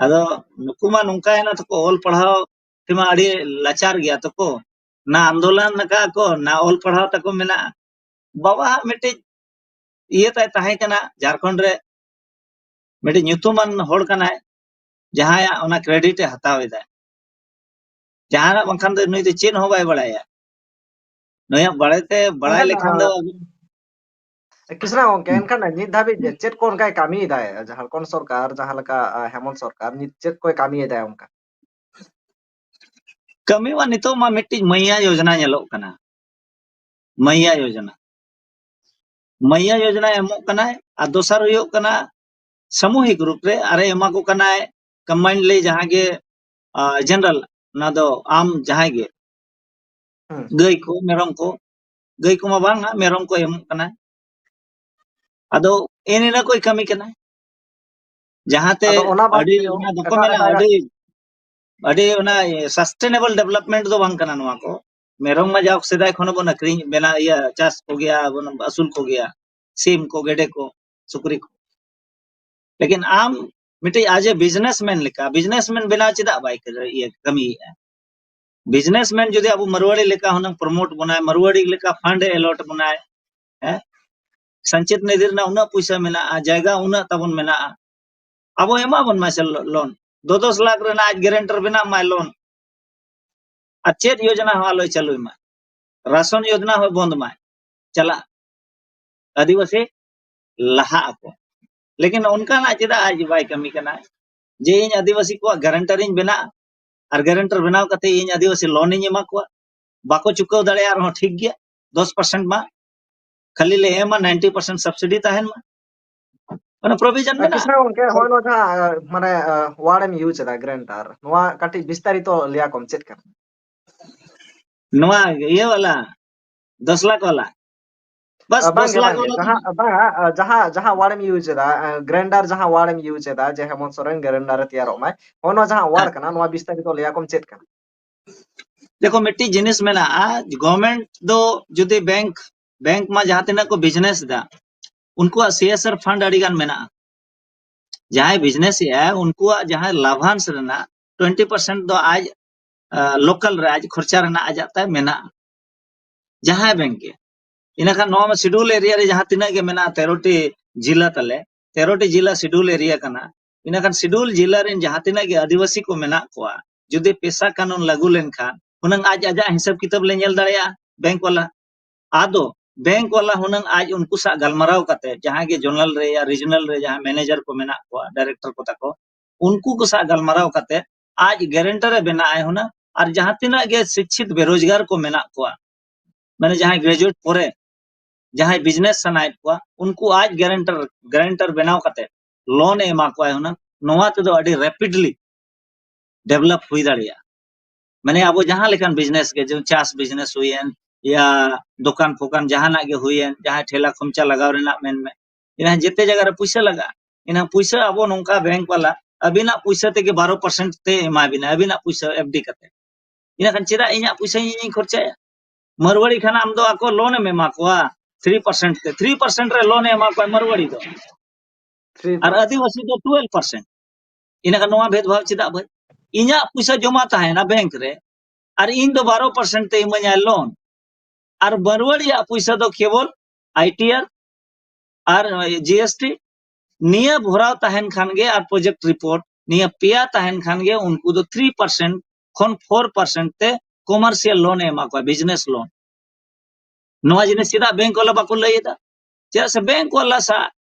ᱟᱫᱚ ᱱᱩᱠᱩ ᱢᱟ ᱱᱚᱝᱠᱟᱭᱮᱱᱟ ᱛᱟᱠᱚ, ᱚᱞ ᱯᱟᱲᱦᱟᱣ ᱛᱮᱢᱟ ᱟᱹᱰᱤ ᱞᱟᱪᱟᱨ ᱜᱮᱭᱟ ᱛᱟᱠᱚ, ᱱᱟ ᱟᱱᱫᱳᱞᱚᱱ ᱟᱠᱟᱫ ᱠᱚ, ᱱᱟ ᱚᱞ ᱯᱟᱲᱦᱟᱣ ᱛᱟᱠᱚ ᱢᱮᱱᱟᱜᱼᱟ᱾ ᱵᱟᱵᱟ ᱦᱟᱜ ᱢᱤᱫᱴᱤᱡ ᱤᱭᱟᱹ ᱛᱟᱭ ᱛᱟᱦᱮᱸ ᱠᱟᱱᱟ ᱡᱷᱟᱲᱠᱷᱚᱸᱰ ᱨᱮ, ᱢᱤᱫᱴᱤᱡ ᱧᱩᱛᱩᱢᱟᱱ ᱦᱚᱲ ᱠᱟᱱᱟᱭ, ᱡᱟᱦᱟᱸᱭᱟᱜ ᱚᱱᱟ credit ᱮ ᱦᱟᱛᱟᱣ ᱮᱫᱟ᱾ ᱡᱟᱦᱟᱱᱟᱜ ᱵᱟᱝᱠᱷᱟᱱ ᱫᱚ ᱱᱩᱭ ᱫᱚ ᱪᱮᱫ ᱦᱚᱸ ᱵᱟᱭ ᱵᱟᱲᱟᱭᱟ᱾ ᱱᱩᱭᱟᱜ ᱵᱟᱲᱟᱭ ᱛᱮ, ᱵᱟᱲᱟᱭ ᱮᱱᱠᱷᱟᱱ, ᱞᱮᱠᱷᱟᱱ ᱟ, ᱫᱚ ᱠᱨᱤᱥᱱᱟ ᱜᱚᱝᱠᱮ, ᱦᱩᱸ᱾ ᱮᱱᱠᱷᱟᱱ ᱱᱤᱛ ᱫᱷᱟᱹᱵᱤᱡ ᱪᱮᱫ ᱠᱚ ᱚᱱᱠᱟᱭ ᱠᱟᱹᱢᱤᱭᱮᱫᱟᱭ ᱡᱷᱟᱲᱠᱷᱚᱸᱰ ᱥᱚᱨᱠᱟᱨ, ᱡᱟᱦᱟᱸ ᱞᱮᱠᱟ, ᱟ, ᱦᱮᱢᱚᱱᱛ ᱥᱚᱨᱠᱟᱨ ᱱᱤᱛ ᱪᱮᱫ ᱠᱚᱭ ᱠᱟᱹᱢᱤᱭᱮᱫᱟᱭ ᱚᱱᱠᱟ? ᱠᱟᱹᱢᱤ ᱢᱟ ᱱᱤᱛᱚᱜ ᱢᱟ ᱢᱤᱫᱴᱤᱡ ᱢᱟᱹᱭᱭᱟ ᱭᱳᱡᱚᱱᱟ ᱧᱮᱞᱚᱜ ᱠᱟᱱᱟ, ᱢᱟᱹᱭᱭᱟ ᱭᱳᱡᱚᱱᱟ, ᱢᱟᱹᱭᱭᱟ ᱭᱳᱡᱚᱱᱟ ᱮᱢᱚᱜ ᱠᱟᱱᱟᱭ᱾ ᱟᱨ ᱫᱚᱥᱟᱨ ᱦᱩᱭᱩᱜ ᱠᱟᱱᱟ ᱥᱟᱢᱩᱦᱤᱠ ᱨᱩᱯ ᱨᱮ ᱟᱨᱮ ᱮᱢᱟ ᱠᱚ ᱠᱟᱱᱟᱭ, combinedly ᱡᱟᱦᱟᱸ ᱜᱮ, ᱟ, general, ᱚᱱᱟ ᱫᱚ ᱟᱢ ᱡᱟᱦᱟᱸᱭ ᱜᱮ, ᱦᱩᱸ᱾ ᱜᱟᱹᱭ ᱠᱚ, ᱢᱮᱨᱚᱢ ᱠᱚ, ᱜᱟᱹᱭ ᱠᱚᱢᱟ ᱵᱟᱝᱟ, ᱢᱮᱨᱚᱢ ᱠᱚ ᱮᱢᱚᱜ ᱠᱟᱱᱟᱭ᱾ ᱟᱫᱚ ᱮᱱ ᱤᱱᱟᱹ ᱠᱚᱭ ᱠᱟᱹᱢᱤ ᱠᱟᱱᱟᱭ, ᱡᱟᱦᱟᱸᱛᱮ ᱟᱫᱚ ᱚᱱᱟ ᱵᱟᱫ ᱟᱹᱰᱤ, ᱫᱤᱭᱮ ᱚᱱᱟ ᱫᱚᱠᱚ ᱮᱴᱟᱜ ᱢᱮᱱᱟ, ᱮᱴᱟᱜᱟᱜ ᱟᱹᱰᱤ, ᱟᱹᱰᱤ ᱚᱱᱟ sustainable development ᱫᱚ ᱵᱟᱝ ᱠᱟᱱᱟ ᱱᱚᱣᱟ ᱠᱚ᱾ ᱢᱮᱨᱚᱢ ᱢᱟ ᱡᱟᱣ ᱥᱮᱫᱟᱭ ᱠᱷᱚᱱ ᱵᱚᱱ ᱟᱹᱠᱷᱨᱤᱧ, ᱵᱮᱱᱟ-, ᱤᱭᱟᱹ, ᱪᱟᱥ ᱠᱚᱜᱮᱭᱟ, ᱵᱚᱱ ᱟᱹᱥᱩᱞ ᱠᱚᱜᱮᱭᱟ, ᱥᱤᱢ ᱠᱚ, ᱜᱮᱰᱮ ᱠᱚ, ᱥᱩᱠᱨᱤ ᱠᱚ᱾ ᱞᱮᱠᱤᱱ ᱟᱢ ᱢᱤᱫᱴᱤᱡ as a businessman ᱞᱮᱠᱟ, businessman ᱵᱮᱱᱟᱣ ᱪᱮᱫᱟᱜ ᱵᱟᱭ ᱠᱟᱹ-, ᱤᱭᱟᱹ, ᱠᱟᱹᱢᱤᱭᱮᱫᱼᱟ? ᱵᱤᱡᱽᱱᱮᱥᱢᱮᱱ ᱡᱩᱫᱤ ᱟᱵᱚ ᱢᱟᱨᱣᱟᱲᱤ ᱞᱮᱠᱟ ᱦᱩᱱᱟᱹᱝ ᱯᱨᱚᱢᱳᱴ ᱵᱚᱱᱟᱭ, ᱢᱟᱨᱣᱟᱲᱤ ᱞᱮᱠᱟ ᱯᱷᱟᱱᱰ ᱮ ᱮᱞᱚᱴ ᱵᱚᱱᱟᱭ, ᱦᱮᱸ, ᱥᱚᱧᱪᱤᱛ ᱱᱤᱫᱷᱤ ᱨᱮᱱᱟᱜ ᱩᱱᱟᱹᱜ ᱯᱚᱭᱥᱟ ᱢᱮᱱᱟᱜᱼᱟ, ᱡᱟᱭᱜᱟ ᱩᱱᱟᱹᱜ ᱛᱟᱵᱚᱱ ᱢᱮᱱᱟᱜᱼᱟ, ᱟᱵᱚ ᱮᱢᱟ ᱵᱚᱱ ᱢᱟᱭ ᱥᱮ ᱞᱳᱱ, ᱫᱚ ᱫᱚᱥ ᱞᱟᱠᱷ ᱨᱮᱱᱟᱜ ᱟᱡ ᱜᱮᱨᱮᱱᱴᱟᱨ ᱵᱮᱱᱟᱜ ᱢᱟᱭ ᱞᱳᱱ, ᱟᱨ ᱪᱮᱫ ᱭᱳᱡᱚᱱᱟ ᱦᱚᱸ ᱟᱞᱚᱭ ᱪᱟᱹᱞᱩᱭ ᱢᱟ, ᱨᱟᱥᱚᱱ ᱭᱳᱡᱚᱱᱟ ᱦᱚᱸ ᱵᱚᱱᱫ ᱢᱟᱭ, ᱪᱟᱞᱟᱜ ᱟᱹᱫᱤᱵᱟᱹᱥᱤ ᱞᱟᱦᱟᱜ ᱟᱠᱚ᱾ ᱞᱮᱠᱤᱱ ᱚᱱᱠᱟᱱᱟᱜ ᱪᱮᱫᱟᱜ ᱟᱡ ᱵᱟᱭ ᱠᱟᱹᱢᱤ ᱠᱟᱱᱟ ᱡᱮ ᱤᱧ ᱟᱹᱫᱤᱵᱟᱹᱥᱤ ᱠᱚᱣᱟᱜ ᱜᱮᱨᱮᱱᱴᱟᱨᱤᱧ ᱵᱮᱱᱟᱜᱼᱟ ᱟᱨ ᱜᱮᱨᱮᱱᱴᱟᱨ ᱵᱮᱱᱟᱣ ᱠᱟᱛᱮ ᱤᱧ ᱟᱹᱫᱤᱵᱟᱹᱥᱤ ᱞᱳᱱ ᱤᱧ ᱮᱢᱟ ᱠᱚᱣᱟ, ᱵᱟᱠᱚ ᱪᱩᱠᱟᱹᱣ ᱫᱟᱲᱮᱭᱟᱜ ᱨᱮᱦᱚᱸ ᱴᱷᱤᱠ ᱜᱮᱭᱟ, ᱫᱚᱥ ᱯᱟᱨᱥᱮᱱᱴ ᱢᱟ ᱠᱷᱟᱹᱞᱤ ᱞᱮ ᱮᱢᱟ, ᱱᱟᱭᱤᱱᱴᱤ ᱯᱟᱨᱥᱮᱱᱴ ᱥᱟᱵᱥᱤᱰᱤ ᱛᱟᱦᱮᱱ ᱢᱟ᱾ ᱚᱱᱟ ᱯᱨᱚᱵᱷᱤᱡᱚᱱ ᱢᱮᱱᱟᱜᱼᱟ᱾ ᱠᱤᱥᱱᱟ ᱜᱚᱢᱠᱮ, ᱦᱚᱸᱜᱼᱚᱭ ᱱᱚᱣᱟ ᱡᱟᱦᱟᱸ, ᱟᱸ, ᱢᱟᱱᱮ, ᱟᱸ, ᱣᱟᱨᱰ ᱮᱢ ᱤᱭᱩᱡᱽ ᱮᱫᱟ, ᱜᱨᱮᱱᱰᱟᱨ, ᱱᱚᱣᱟ ᱠᱟᱹᱴᱤᱡ ᱵᱤᱥᱛᱟᱨᱤᱛᱚ ᱞᱟᱹᱭᱟ ᱠᱚᱢ ᱪᱮᱫ ᱠᱟᱱᱟ? ᱱᱚᱣᱟ ᱤᱭᱟᱹ ᱣᱟᱞᱟ, ᱫᱚᱥ ᱞᱟᱠᱷ ᱣᱟᱞᱟ? ᱵᱟᱥ, ᱟᱸ, ᱵᱟᱝ ᱫᱚᱥ ᱜᱮ, ᱞᱟᱠᱷ ᱵᱟᱝ ᱜᱮ᱾ ᱣᱟᱞᱟ ᱫᱚ ᱡᱟᱦᱟᱸ, ᱵᱟᱝᱟ, ᱟᱸ, ᱡᱟᱦᱟᱸ, ᱡᱟᱦᱟᱸ ᱣᱟᱨᱰ ᱮᱢ ᱤᱭᱩᱡᱽ ᱮᱫᱟ, ᱟᱸ, ᱜᱨᱮᱱᱰᱟᱨ ᱡᱟᱦᱟᱸ ᱣᱟᱨᱰ ᱮᱢ ᱤᱭᱩᱡᱽ ᱮᱫᱟ, ᱡᱮ ᱦᱮᱢᱚᱱᱛ ᱥᱚᱨᱮᱱ ᱜᱨᱮᱱᱰᱟᱨ ᱮ ᱛᱮᱭᱟᱨᱚᱜ ᱢᱟᱭ, ᱦᱚᱸᱜᱼᱚ ᱱᱚᱣᱟ ᱡᱟᱦᱟᱸ ᱣᱟᱨᱰ ᱦᱮᱸ᱾ ᱠᱟᱱᱟ, ᱱᱚᱣᱟ ᱵᱤᱥᱛᱟᱨᱤᱛᱚ ᱞᱟᱹᱭᱟ ᱠᱚᱢ ᱪᱮᱫ ᱠᱟᱱᱟ? ᱫᱮᱠᱷᱚ, ᱢᱤᱫᱴᱤᱡ ᱡᱤᱱᱤᱥ ᱢᱮᱱᱟᱜᱼᱟ, ᱜᱚᱵᱷᱚᱨᱱᱢᱮᱱᱴ ᱫᱚ ᱡᱩᱫᱤ ᱵᱮᱝᱠ, ᱵᱮᱝᱠ ᱢᱟ ᱡᱟᱦᱟᱸ ᱛᱤᱱᱟᱹᱜ ᱠᱚ ᱵᱤᱡᱽᱱᱮᱥ ᱮᱫᱟ, ᱩᱱᱠᱩᱣᱟᱜ ᱥᱤ ᱮᱥ ᱟᱨ ᱯᱷᱟᱱᱰ ᱟᱹᱰᱤ ᱜᱟᱱ ᱢᱮᱱᱟᱜᱼᱟ᱾ ᱡᱟᱦᱟᱸᱭ ᱵᱤᱡᱽᱱᱮᱥ ᱮᱫᱼᱟ, ᱩᱱᱠᱩᱣᱟᱜ ᱡᱟᱦᱟᱸᱭ ᱞᱟᱵᱷᱟᱱᱥ ᱨᱮᱱᱟᱜ ᱴᱩᱭᱮᱱᱴᱤ ᱯᱟᱨᱥᱮᱱᱴ ᱫᱚ ᱟᱡ, ᱟᱸ, ᱞᱳᱠᱟᱞ ᱨᱮ ᱟᱡ ᱠᱷᱚᱨᱪᱟ ᱨᱮᱱᱟᱜ ᱟᱡᱟᱜ ᱛᱟᱭ ᱢᱮᱱᱟᱜᱼᱟ, ᱡᱟᱦᱟᱸᱭ ᱵᱮᱝᱠ ᱜᱮ᱾ ᱤᱱᱟᱹᱠᱷᱟᱱ ᱱᱚᱣᱟ ᱢᱟ ᱥᱤᱰᱩᱞ ᱮᱨᱤᱭᱟ ᱨᱮ ᱡᱟᱦᱟᱸ ᱛᱤᱱᱟᱹᱜ ᱜᱮ ᱢᱮᱱᱟᱜᱼᱟ, ᱛᱮᱨᱚ ᱴᱤ ᱡᱤᱞᱟ ᱛᱟᱞᱮ, ᱛᱮᱨᱚ ᱴᱤ ᱡᱤᱞᱟ ᱥᱤᱰᱩᱞ ᱮᱨᱤᱭᱟ ᱠᱟᱱᱟ᱾ ᱤᱱᱟᱹᱠᱷᱟᱱ ᱥᱤᱰᱩᱞ ᱡᱤᱞᱟ ᱨᱮᱱ ᱡᱟᱦᱟᱸ ᱛᱤᱱᱟᱹᱜ ᱜᱮ ᱟᱹᱫᱤᱵᱟᱹᱥᱤ ᱠᱚ ᱢᱮᱱᱟᱜ ᱠᱚᱣᱟ, ᱡᱩᱫᱤ ᱯᱮᱥᱟ ᱠᱟᱱᱩᱱ ᱞᱟᱹᱜᱩ ᱞᱮᱱᱠᱷᱟᱱ, ᱦᱩᱱᱟᱹᱝ ᱟᱡ ᱟᱡᱟᱜ ᱦᱤᱥᱟᱹᱵ ᱠᱤᱛᱟᱹᱵ ᱞᱮ ᱧᱮᱞ ᱫᱟᱲᱮᱭᱟᱜᱼᱟ, ᱵᱮᱝᱠ ᱣᱟᱞᱟ᱾ ᱟᱫᱚ ᱵᱮᱝᱠ ᱣᱟᱞᱟ ᱦᱩᱱᱟᱹᱝ ᱟᱡ ᱩᱱᱠᱩ ᱥᱟᱶ ᱜᱟᱞᱢᱟᱨᱟᱣ ᱠᱟᱛᱮ, ᱡᱟᱦᱟᱸᱭ ᱜᱮ ᱡᱳᱱᱟᱞ ᱨᱮ ᱭᱟ ᱨᱤᱡᱚᱱᱟᱞ ᱨᱮ ᱡᱟᱦᱟᱸᱭ ᱢᱮᱱᱮᱡᱟᱨ ᱠᱚ ᱢᱮᱱᱟᱜ ᱠᱚᱣᱟ, ᱰᱟᱭᱨᱮᱠᱴᱚᱨ ᱠᱚ ᱛᱟᱠᱚ, ᱩᱱᱠᱩ ᱠᱚ ᱥᱟᱶ ᱜᱟᱞᱢᱟᱨᱟᱣ ᱠᱟᱛᱮ ᱟᱡ ᱜᱮᱨᱮᱱᱴᱟᱨ ᱮ ᱵᱮᱱᱟᱜ ᱟᱭ ᱦᱩᱱᱟᱹᱝ᱾ ᱟᱨ ᱡᱟᱦᱟᱸ ᱛᱤᱱᱟᱹᱜ ᱜᱮ ᱥᱤᱠᱪᱷᱤᱛ ᱵᱮᱨᱳᱡᱽᱜᱟᱨ ᱠᱚ ᱢᱮᱱᱟᱜ ᱠᱚᱣᱟ, ᱢᱟᱱᱮ ᱡᱟᱦᱟᱸᱭ ᱜᱨᱮᱡᱩᱭᱮᱴ ᱯᱚᱨᱮ ᱡᱟᱦᱟᱸᱭ ᱵᱤᱡᱽᱱᱮᱥ ᱥᱟᱱᱟᱭᱮᱫ ᱠᱚᱣᱟ, ᱩᱱᱠᱩ ᱟᱡ ᱜᱮᱨᱮᱱᱴᱟᱨ, ᱜᱮᱨᱮᱱᱴᱟᱨ ᱵᱮᱱᱟᱣ ᱠᱟᱛᱮ ᱞᱳᱱ ᱮ ᱮᱢᱟ ᱠᱚᱣᱟᱭ ᱦᱩᱱᱟᱹᱝ᱾ ᱱᱚᱣᱟ ᱛᱮᱫᱚ ᱟᱹᱰᱤ ᱨᱮᱯᱤᱰᱞᱤ ᱰᱮᱵᱷᱞᱚᱯ ᱦᱩᱭ ᱫᱟᱲᱮᱭᱟᱜᱼᱟ᱾ ᱢᱟᱱᱮ ᱟᱵᱚ ᱡᱟᱦᱟᱸ ᱞᱮᱠᱟᱱ ᱵᱤᱡᱽᱱᱮᱥ ᱜᱮ, ᱡᱮᱢᱚᱱ ᱪᱟᱥ ᱵᱤᱡᱽᱱᱮᱥ ᱦᱩᱭᱮᱱ, ᱭᱟ ᱫᱚᱠᱟᱱ ᱯᱷᱚᱠᱟᱱ ᱡᱟᱦᱟᱱᱟᱜ ᱜᱮ ᱦᱩᱭᱮᱱ, ᱡᱟᱦᱟᱸᱭ ᱴᱷᱮᱞᱟ ᱠᱷᱚᱢᱪᱟ ᱞᱟᱜᱟᱣ ᱨᱮᱱᱟᱜ ᱢᱮᱱ ᱢᱮ, ᱮᱱᱟᱝ ᱡᱮᱛᱮ ᱡᱟᱭᱜᱟ ᱨᱮ ᱯᱩᱭᱥᱟᱹ ᱞᱟᱜᱟᱜᱼᱟ᱾ ᱮᱱᱟᱝ ᱯᱩᱭᱥᱟᱹ ᱟᱵᱚ ᱱᱚᱝᱠᱟ ᱵᱮᱝᱠ ᱣᱟᱞᱟ ᱟᱹᱵᱤᱱᱟᱜ ᱯᱩᱭᱥᱟᱹ ᱛᱮᱜᱮ ᱵᱟᱨᱚ ᱯᱟᱨᱥᱮᱱᱴ ᱛᱮ ᱮᱢᱟ ᱵᱤᱱᱟ, ᱟᱹᱵᱤᱱᱟᱜ ᱯᱩᱭᱥᱟᱹ ᱮᱯᱷ ᱰᱤ ᱠᱟᱛᱮ᱾ ᱤᱱᱟᱹᱠᱷᱟᱱ ᱪᱮᱫᱟᱜ ᱤᱧᱟᱹᱜ ᱯᱩᱭᱥᱟᱹ ᱤᱧᱤᱧ ᱠᱷᱚᱨᱪᱟᱭᱟ? ᱢᱟᱨᱣᱟᱲᱤ ᱠᱷᱟᱱ ᱟᱢ ᱫᱚ ᱟᱠᱚ ᱞᱳᱱ ᱮᱢ ᱮᱢᱟ ᱠᱚᱣᱟ ᱛᱷᱨᱤ ᱯᱟᱨᱥᱮᱱᱴ ᱛᱮ, ᱛᱷᱨᱤ ᱯᱟᱨᱥᱮᱱᱴ ᱨᱮ ᱞᱳᱱ ᱮ ᱮᱢᱟ ᱠᱚᱣᱟ ᱢᱟᱨᱣᱟᱲᱤ ᱫᱚ, ᱛᱷᱨᱤ ᱟᱨ ᱯᱟᱨᱥᱮᱱᱴ᱾ ᱟᱹᱫᱤᱵᱟᱹᱥᱤ ᱫᱚ ᱴᱩᱭᱮᱞᱵᱷ ᱯᱟᱨᱥᱮᱱᱴ᱾ ᱤᱱᱟᱹᱠᱷᱟᱱ ᱱᱚᱣᱟ ᱵᱷᱮᱫᱽ ᱵᱷᱟᱵᱽ ᱪᱮᱫᱟᱜ ᱵᱷᱟᱹᱭ? ᱤᱧᱟᱹᱜ ᱯᱩᱭᱥᱟᱹ ᱡᱚᱢᱟ ᱛᱟᱦᱮᱱᱟ ᱵᱮᱝᱠ ᱨᱮ, ᱟᱨ ᱤᱧ ᱫᱚ ᱵᱟᱨᱚ percent ᱛᱮ ᱤᱢᱟᱹᱧᱟᱭ loan᱾ ᱟᱨ ᱵᱟᱹᱨᱣᱟᱹᱲᱤᱭᱟᱜ ᱯᱩᱭᱥᱟᱹ ᱫᱚ ᱠᱮᱵᱚᱞ ITR ᱟᱨ GST, ᱱᱤᱭᱟᱹ ᱵᱷᱚᱨᱟᱣ ᱛᱟᱦᱮᱱ ᱠᱷᱟᱱ ᱜᱮ ᱟᱨ project report, ᱱᱤᱭᱟᱹ ᱯᱮᱭᱟ ᱛᱟᱦᱮᱱ ᱠᱷᱟᱱ ᱜᱮ ᱩᱱᱠᱩ ᱫᱚ three percent ᱠᱷᱚᱱ four percent ᱛᱮ commercial loan ᱮ ᱮᱢᱟ ᱠᱚᱣᱟ, business loan᱾ ᱱᱚᱣᱟ ᱡᱤᱱᱤᱥ ᱪᱮᱫᱟᱜ bank ᱣᱟᱞᱟ ᱵᱟᱠᱚ ᱞᱟᱹᱭ ᱮᱫᱟ? ᱪᱮᱫᱟᱜ ᱥᱮ bank ᱣᱟᱞᱟ ᱥᱟᱶ